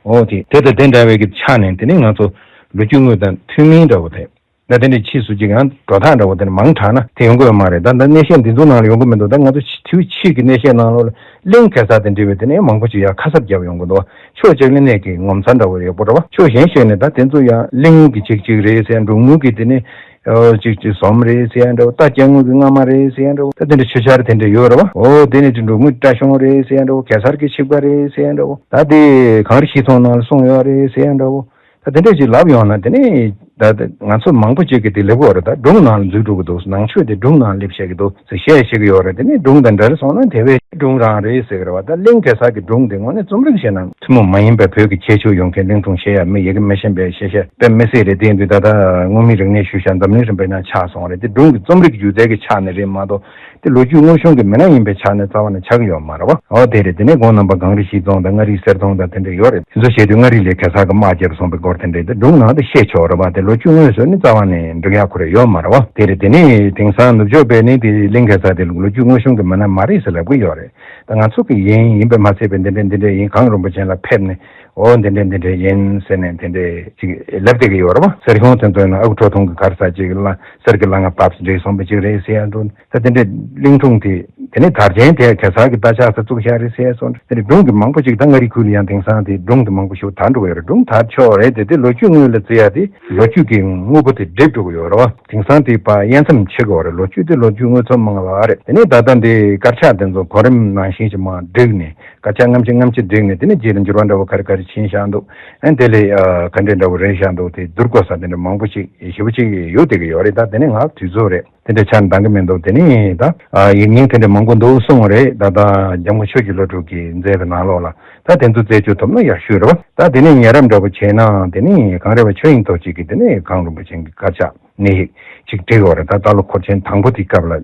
འོ་དེ་དེ་དང་དེ་འདྲ་བའི་གི་ཆ་ནས་དེ་ནས་ང་ཚོ་ལོ་རྒྱུས་དངོས་དང་མཐུན་མིན་འདྲ་བོ་དེ། ད་དེ་འདྲའི་ཕྱིས་སུ་ཅིག་ཡང་འགྲོ་སྟངས་འདྲ་བོ་དེ་འདྲ་མང་དྲགས་ན་དེ་ཡོང་གི་ཡོད་མ་རེད། ད་ད་གནས་བཤད་འདི་ཚོ་ནང་ལ་ཡོང་གི་མི་འདུག་ད་ང་ཚོ་དུས་ཕྱིས་ཀྱི་གནས་བཤད་ནང་ལོགས་ལ་གླིང་གེ་སར་དང་འབྲེལ་བའི་དེ་ནས་མང་པོ་ཅིག་ཡར་ཁ་གསབ་བརྒྱབ་ཡོང་གི་འདུག་ཕྱོགས་གཅིག་ལ་གནས་ཀྱི་ངོ་མཚར་འདྲ་བོ་ཡོད་པོ་རེད་བ། ཕྱོགས་གཞན་ཞིག་ནས་ད་དེ་ཚོ་ཡང་གླིང་གི་གཅིག་གཅིག་རེད་ཟེར། འབྲུག་མོའི་གི་དེ་ནས་ ཨོ་གཅིག་གཅིག་ཟོམ་རེད་ཟེར་ཡ་འདྲ་བོ། རྟ་སྐྱ་དངུལ་གྱི་རྔ་མ་རེད་ཟེར་ཡ་འདྲ་བོ། ད་དེ་འདྲ་ཆུ་ཆར་དེ་འདྲ་ཡོད་རེད་བ། ཨོ་དེ་ནས་དེ་འདྲ་དངུལ་སྐྲ་གཞོང་རེད་ཟེར་ཡ་འདྲ་བོ། གེ་སར་གྱི་ཆིབས་ཁ་རེད་ཟེར་ཡ་འདྲ་བོ། ད་དེ་གངས་རི་བཞི་སྟོང་ནང་ལ་གསུངས་ཡོད་རེད་ཟེར་ཡ་འདྲ་བོ། ད་དེ་འདྲ་ཅིག་ལབ་ཡོང་ན་དེ་ནས་ད་ད་ང་ཚོ་མང་པོ་ཅིག་གིས་དེ་ལབ་ཀྱི་ཡོད་རེད། ད་སྒྲུང་ནང་ལ་འཛུལ་འགྲོ་གི་འདུག་ནང་ཆོས་དེ་སྒྲུང་ནང་སླེབས་བཤད་ཀྱི་འདུག་ཟེར་བཤད་བཤད་ཀྱི་ཡོད་རེད། དེ་ནས་སྒྲུང་དང་འབྲེལ་སོང་ན་དེ་བས་སྒྲུང་རང་རེད་ཟེར་གྱི་རེད་བ། ད་གླིང་གེ་སར་གྱི་སྒྲུང་དེ་དངོས་གནས་རྩོམ་རིག་བྱས་ན་ཐུན་མོང་མ་ཡིན་པའི་བོད་ཀྱི་ཁྱད་ཆོས་ཡོད་མཁན། གླིང་སྒྲུང་བཤད་ཡ་མི་ཡི་གེ་མི་ཤེས་པའི་བཤད་བཤད་དཔེ་མི་སྲིད་རེད། དེ་ཡིན་དུས་ད་ལྟ་དངོས་མིང་རིག་གནས་ཞུ་བྱ་འཛམ་གླིང་རིམ་པའི་ནང་ཆགས་སོང་རེད། དེ་སྒྲུང་གི་རྩོམ་རིག་སྒྱུ་རྩལ་གྱི་ཆ་ནས་རེད་མ་གཏོགས། དེ་ལོ་རྒྱུས་དངོས་བྱུང་གི་མི་སྣ་ཡིན་པའི་ཆ་ནས་རྩ་བ་ནས་ཆགས་ཀྱི་ཡོད་མ་རེད་བ། འོ་དེ་རེད། དེ་ནས་དགོངས་རྣམ་པ་གངས་རི་བཞི་སྟོང་དང་མངའ་རིས་གསེར་སྟོང་དང་དེ་འདྲ་ཡོད་རེད། དེ་ཚོ་བྱེད་དུས་མངའ་རིས་ལས་གེ་སར་གྱི་དམག་བརྒྱབ་སོང་པའི་སྐོར་དེ་འདྲ་དེ་སྒྲུང་ནང་དུ་བཤད་ཆོག་རེད་བ། དེ་ལོ་རྒྱུས་དངོས་སུ་ནི་རྩ་བ་ནས་འགྲིག་ཡག་ཁོ་རང་ཡོད་མ་རེད་བ། དེ་རེད། དེ་ནས་དེང་སང་ནུབ་ཕྱོགས་པས་ནི་དེ་གླིང་གེ་སར་དེ་ལོ་རྒྱུས་དངོས་བྱུང་གི་མི་སྣ་མ་རེད་ཟེར་ལབ་ཀྱི་ཡོད་རེད། ད་ང་ཚོ་གི་ཡིན་ཡིན་པས་མ་ཚད་པའི་འདི་འདྲ་འདི་འདྲ་ཡིན། གངས་རིན་པོ་ཆེ་ལ་ཕེབས་ནས་འོ་འདི་འདྲ་འདི་འདྲ་ཡིན་ཟེར་ནས་དེ་འདྲ་ཅིག་ལབ་བསྡད་ཀྱི་ཡོད་རེད་བ། གསེར་གཞོང་དེ་ཚོ་ཡིན་ན་ཨ་ཁུ་ཁྲོ་ཐུང་གི་ག་རེ་ཟེར་ཅིག་ལ་གསེར་གྱི་ལྷ་ང་བབས་བསྒྲིགས་སོང་པ་ཅིག་རེད་ཟེར་ཡ་འགྲོ། ད་དེ་འདྲའི་གླིང་སྒྲུང་དེ་དེ་ནས་དར་ཆེན་དེ་གེ་སར་གྱི་རྟ་ཕྱག་ས་བཙུགས་བཞག་རེད་ཟེར་སོང་། དེ་ནས་སྒྲུང་དེ་མང་པོ་ཅིག་ད་མངའ་རིས་ཁུལ་ལ་ཡང་དེང་སང་དེ་སྒྲུང་དེ་མང་པོ་ཞིག་དར་འགྲོ་གི་ཡོད་རེད། སྒྲུང་དར་ཆོག་རེད་དེ། དེ་ལོ་རྒྱུས་དངོས་ལ་བརྩི་ཡ་དེ་ལོ་རྒྱུས་ཀྱི་དངོས་པོ་དེ་འགྲིབ་འགྲོ་གི་ཡོད་རེད་བ། དེང་སང་དེ་ཕར་དབྱེ་མཚམས་ཕྱེ་དགོས་རེད། ལོ་རྒྱུས་དེ་ལོ་རྒྱུས་དངོས་ཚོ་མང་བ་རེད། དེ་ནས་ད་ལྟ་འདི་དཀར་ཆག་དེ་ཚོ་གོ་རིམ་ནང་བཞིན་ཅིག་མར་བསྒྲིགས་ནས་དཀར་ཆག་སྔ་ཕྱི་སྔ་ཕྱི་བསྒྲིགས་ནས་དེ་ནས་རྗེས་ལ་འགྱུར་བ་འདྲ་བོ་ག་རེ་ག་རེ་ཕྱིན་བཞག་འདུག་ཨ་དེ་ལས་ཨ་ག་འདྲས་འདྲ་བོ་རེད་བཞག་འདུག་དེ་བསྡུར་དགོས་ས་དེ་འདྲ་མང་པོ་ཞིག་ཞེ་པོ་ཅིག་ཡོད་བསྡད་ཀྱི་ཡོད་རེད། ད་དེ་ནས་ང་དུས་ཚོད་རེད། དེ་འདྲ་ཆགས་འདང་གི་མི་འདུག་དེ་ནས་ད་ཨ་ཡིག་རྙིང་དེ་འདྲ་མང་པོ་འདུག་གསུངས་པ་རེད། ད་ལྟ་འཇམ་མགོན་ཆོས་ཀྱི་བློ་གྲོས་ཀྱིས་མཛད་པའི་ནང་ལོགས་ལ་ད་དེ་ཚོ་རྩད་གཅོད་ཐུབ་ན་ཡག་ཤོས་རེད་བ། ད་དེ་ནས་ཉེ་རབས་འདྲ་བོ་བྱས་ན་དེ་ནས་གངས་རི་བ་ཆོས་དབྱིངས་རྡོ་རྗེ་གིས་དེ་ནས་གངས་རིན་པོ་ཆེ་གི་དཀར་ཆག་གནས་ཡིག་ཅིག་བྲིས་ཡོད་རེད། ད་རྟ་ལོ་འཁོར་ཆེན་དང་པོ་དེའི་སྐབས་ལ་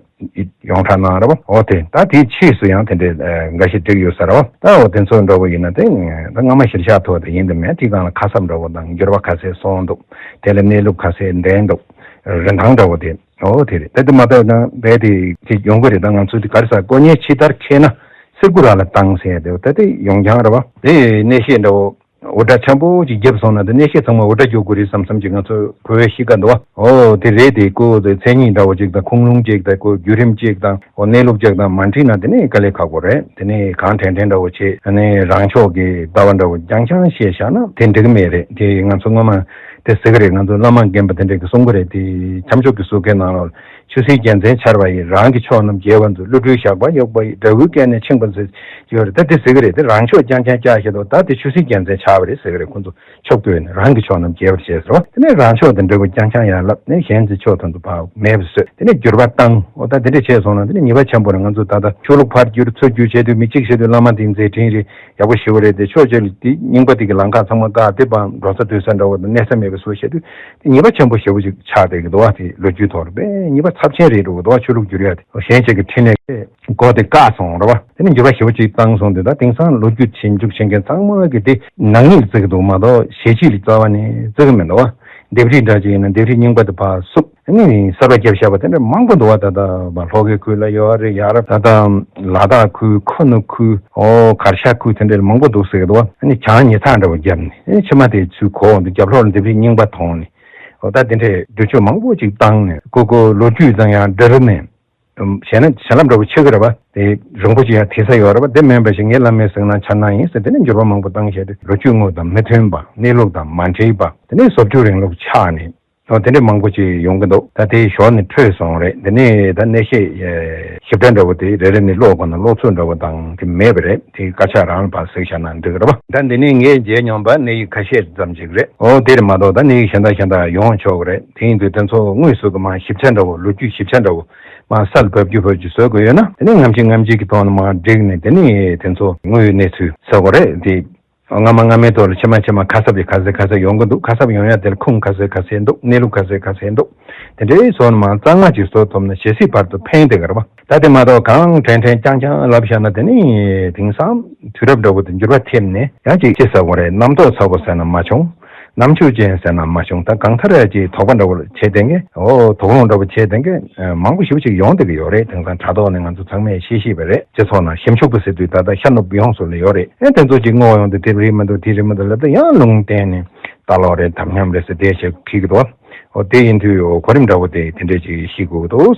ཡོངས་གྲགས་གནང་རེད་བ། འོ་དེ་ད་དེའི་ཕྱིས་སུ་ཡང་དེ་འདྲའི་ཨ་འགའ་ཞིག་བསྒྲིགས་ཡོད་ས་རེད་བ། ད་འོ་དེ་ཚོ་འདྲ་བོ་ཡིན་ན་དེ་ད་སྔ་མ་གཞིར་བཞག་ཐུབ་པ་དེ་ཡིན་དུ་མེད། དེའི་སྒང་ལ་ཁ་གསབ་འདྲ་བོ་དང་འགྱུར་བ་ག་ཚད་སོང་འདུག་དེ་ལ་གནས་ལུགས་ག་ཚད་ལྡན་འདུག་རིན་ཐང་འདྲ་བོ་དེ། འོ་དེ་རེད། ད་དེ་མ་གཏོགས་ན་རྦད་དེ་དེ་ཡོང་གི་རེད། ད་ང་ཚོ་དེ་ག་རེ་ཟ་དཀོན་གཉེར་ཕྱི་དར་ཁེལ་ན་གསེར་སྐུ་ར་ལ་བཏང་ཟེར་ཡ་དེ་ད་དེ་ཡོང་རྐྱང་རེད་བ། དེ་གནས་བཤད་འདྲ་བོ། འུར་སྒྲ་ཆེན་པོ་ཅིག་བརྒྱབ་སོང་ན་དེ་གནས་བཤད་ཚང་མ་འུར་སྒྲ་རྒྱོབ་དགོས་རེད་བསམ་བསམ་ཅིག་ང་ཚོ་གོ་བའི་གཤིས་ཀ་འདུག་བ། འོ་དེ་རེད། དེ་ཀོ་དེ་མཚན་ཉིད་འདྲ་བོ་ཅིག་དང་ཁུངས་ལུང་ཅིག་དང་ཀོ་བརྒྱུད་རིམ་ཅིག་དང་འོ་གནས་ལུགས་ཅིག་དང་མ་འཁྲིལ་ན་དེ་ནས་དཀའ་ལས་ཁག་པོ་རེད། དེ་ནས་གང་དྲན་དྲན་འདྲ་བོ་བྱེད། ཨ་ནི་རང་ཕྱོགས་ཀྱི་ལྟ་བ་འདྲ་བོ་རྐྱང་རྐྱང་བཤད་བཞག་ན་དེ་འགྲིག་གི་མེད་རེད། དེ་ང་ཚོ་སྔོན་མ་དེ་ཟེར་གི་རེད། ང་ཚོ་བླ་མ་རྒན་པ་དེ་འདྲས་ཀྱིས་གསུང་གི་རེད། དེ་ཁྱམས་ཕྱོགས་ཀྱི་སོ་སྐད་ནང་ལ། ཆུ་སྲིན་རྒྱལ་མཚན་འཕྱར་བ་ཡིས། རང་གི་ཕྱོགས་རྣམས་རྒྱལ་བར་མཛོད། ཀླུ་སྒྲུབ་ཞགས་པ་གཡོགས་པ་ཡིས། དགྲ་བོའི་སྐེ་ནས་ཕྱིན་པ་མཛོད། ཡོད་རེད། ད་དེ་ཟེར་གི་རེད། དེ་རང་ཕྱོགས་རྐྱང་རྐྱང་བཀྱག་བཞག་འདུག་ད་དེ་ཆུ་སྲིན་རྒྱལ་མཚན་འཕྱར་བ་རེད་ཟེར་གི་རེད། ཁོ་ཚོ་ཕྱོགས་བསྐྱོད་ནས་རང་གི་ཕྱོགས་རྣམས་རྒྱལ་བར་བྱེད་ཟེར་བ། དེ་ནས་རང་ཕྱོགས་དང་འབྲས་བུ་རྐྱང་རྐྱང་ཡར་ལབ་ནས་གཞན་གྱི་ཕྱོགས་དང་དུ་བག་མེད་པར་བཟོས། དེ་ནས་འགྱུར་བ་བཏང་། འོ་ད་དེ་འདྲ་བྱས་སོང་ན་དེ་ནས་ཉེས་པ་ཆེན་པོ་རེད། ང་ཚོ་ད་ལྟ་ཆོས་ལུགས་ཕར་བསྒྱུར་ཚུར་བསྒྱུར་བྱས་དུས་མི་གཅིག་བྱས་དུས་བླ་མ་དེ་མཛད་འཕྲིན་རེད། ཡག་པོ་ཞེ་པོ་རེད། དེ་ཕྱོགས་གཅིག་ལ་དེ་རྙིང་པ་དེ་གི་ལམ་ཁ་ཚང་མ་བཀག་དེ་བར་འགྲོ་ས་སྡོད་ས་འདྲ་བོ་དང་གནས་ས་མེད་པའི་བཟོ་བྱས་དུས་དེ་ཉེས་པ་ཆེན་པོ་ཞེ་པོ་ཅིག་ཆགས་བསྡད་ཀྱི་འདུག་བ། དེ་ལོ་རྒྱུས་ཐོག་ལ་དཔེ་ཉེས་པ་ཚབས་ཆེན་རེད་འགྲོ་གི་འདུག་བ། ཆོས་ལུགས་བསྒྱུར་ཡ་དེ་གཞན་གཅིག་གི་འཕྲིན་ལས་སྒོ་དེ་བཀག་སོང་རེད་བ། དེ་ནས་འགྱུར་བ་ཞེ་པོ་ཅིག་བཏང་སོང་དུས་ད་དེང་སང་ལོ་རྒྱུས་ཞིབ་འཇུག་བྱེད་མཁན་ཚང་མ་གི་དེ་ནག་ཉེས་བརྩི་གི་འདུག་མ་གཏོགས་གཞིས་བྱེས་ལ་རྩ་བ་ནས་བརྩི་གི་མི་འདུག་བ། ལྡེབས་རིས་འདྲ་ཅིག་ཡིན་ན་ལྡེབས་རིས་རྙིང་པ་དེ་ཕར་བསུབ། ཨ་ནི་གསར་པ་བརྒྱབ་བཞག་པ་དེ་འདྲ་མང་པོ་འདུག་བ། ད་ལྟ་བ་ལྷོ་ཁའི་ཁུལ་ལ་ཡོད་རེད། ཡ་རབས་ད་ལྟ་ལ་དྭགས་ཁུལ་ཁུ་ནུ་ཁུལ་ཨོ་གར་ཤ་ཁུལ་དེ་འདྲ་མང་པོ་འདུག་ཟེར་གི་འདུག་བ། ཨ་ནི་གྱང་ཉི་ཚག་འདྲ་བོ་བརྒྱབ་ནས་ཨ་ནི་ཕྱི་མ་དེ་ཚུར་གོ་འོང་དུས་རྒྱབ་ལོགས་ལ་ལྡེབས་རིས་རྙིང་པ་མཐོང་ནས་ཨོ་ད་དེ་འདྲའི་འགྲུལ་སྐྱོད་མང་པོ་ཅིག་བཏང་ནས་ཀོ་ཀོ་ལོ་རྒྱུས་དང་ཡང་འབྲེལ་ནས། བྱས་ན་བྱིན་རླབས་འདྲ་བོ་ཆེ་གི་རེད་བ། དེ་རིང་པོ་ཅིག་ཡང་དེ་ས་ཡོད་རེད་བ། དེ་མིན་པ་ཞིག་ངའི་བླ་མའི་གཟིགས་སྣང་འཆར་སྣང་ཡིན་ཟེར་དེ་ནས་འགྱུར་བ་མང་པོ་བཏང་བྱས་ཏེ་ལོ་རྒྱུས་དངོས་དང་མི་མཐུན་པ། གནས་ལུགས་དང་མ་འཁྲིལ་བ། དེ་ནས་བཟོ་བཅོས་རིང་ལུགས་ཆགས་ནས་ཨོ་དེ་འདྲ་མང་པོ་ཅིག་ཡོང་གི་འདུག་ད་དེ་ཞོར་ནས་འཕྲོས་སོང་རེད། དེ་ནས་ད་གནས་བཤད་ཞིབ་ཕྲ་འདྲ་བོ་དེ་རེ་རེ་ནས་ཀློག་དགོས་ན་ཀློག་ཚོད་འདྲ་བོ་དང་དེ་མེད་པ་རེད། དེ་དཀར་ཆག་རང་ལ་ཕར་གཟིགས་བཞག་ན་འགྲིག་གི་རེད་བ། ད་འདི་ནས་ངས་མཇལ་མྱོང་པ་གནས་ཡིག་ཁ་ཤས་ཙམ་ཅིག་རེད། ཨོ་དེ་རེད་མ་གཏོགས་ད་གནས་ཡིག་གཞན་དག་གཞན་དག་ཡོང་ཆོག་གི་རེད། དེ་ཡིན་དུས་དེ་ཚོ་དངོས་སུ་གི་མ་ཞིབ་ཆ་འདྲ་བོ་ལོ་རྒྱུས་ཞིབ་ཆ་འདྲ་བོ། མ་སལ་བབ་རྒྱུ་བབ་རྒྱུ་བཟོ་དགོས་ཡོད་ན་དེ་ནས་ངམ་ཆི་ངམ་ཆི་གི་ཐོག་ནས་མ་བསྒྲིགས་ནས་དེ་ནས་དེ་ཚོ་དངོས་ཡོད་གནས་ཚུལ་བཟོ་དགོས་རེད། དེ་སྔ་མ་སྔ་མའི་ཐོག་ལ་ཕྱི་མ་ཕྱི་མ་ཁ་གསབ་ཀྱི་ཁ་གསལ་ཁ་གསལ་ཡོང་གི་འདུག་ཁ་གསབ་ཡོང་ཡ་དེར་ཁུངས་ཁ་གསལ་ཁ་གསལ་འདུག་གནས་ལུགས་ཁ་གསལ་ཁ་གསལ་འདུག་དེ་འདྲའི་བཟོ་ནས་མ་གཙང་མ་ཅིག་བཟོ་ཐུབ་ན་ཇི་སྲིད་བར་དུ་ཕན་བདེ་གི་རེད་བ། ད་དེ་མ་གཏོགས་གང་དྲན་དྲན་རྐྱང་རྐྱང་ལབ་བཞག་ན་དེ་ནི་དེང་སང་དུས་རབས་འདྲ་བོ་དེ་འགྱུར་བ་ཐེབས་ནས་ཡང་ཅིག་ཅི་ཟེར་དགོས་རེད། རྣམ་རྟོག་ཚ་པོ་ཟེར་ན་མ་བྱུང་། རྣམ་དཔྱོད་ཅན་ཟེར་ན་མ་བྱུང་། ད་གང་ལྟར་ཡ་ཅིག་དོགས་པ་འདྲ་བོ་བྱེད་བསྡད་མཁན། ཨོ་དོགས་སློང་འདྲ་བོ་བྱེད་བསྡད་མཁན་མང་པོ་ཞེ་པོ་ཅིག་ཡོང་བསྡད་ཀྱི་ཡོད་རེད། དེང་སང་དྲ་ཐོག་ནས་ང་ཚོ་ཚང་མས་ཤེས་ཤེས་པ་རེད། སྤྱི་ཚོགས་ནང་ཞིབ་འཇུག་པ་ཟེར་དུས་ད་ལྟ་ཤར་ནུབ་ཡོངས་སུ་ལ་ཡོད་རེད། ཨེ་དེ་ཚོ་ཅིག་བསྔོ་བ་ཡོང་དུས་དེ་རེད་མི་འདུག་དེ་རེད་མི་འདུག་ལབ་དུས་ཡང་ལུང་བསྟན་ནས་ལྟ་ལོག་རེད་དམ་ཉམས་རེད་ཟེར་བསྡད་བྱས་ཁྱེར་གྱི་འདུག་ཨོ་དེ་ཡིན་དུས་གོ་རིམ་འདྲ་བོ་དེ་དེ་འདྲས་ཅིག་ཤེས་དགོས་ཀྱི་འདུག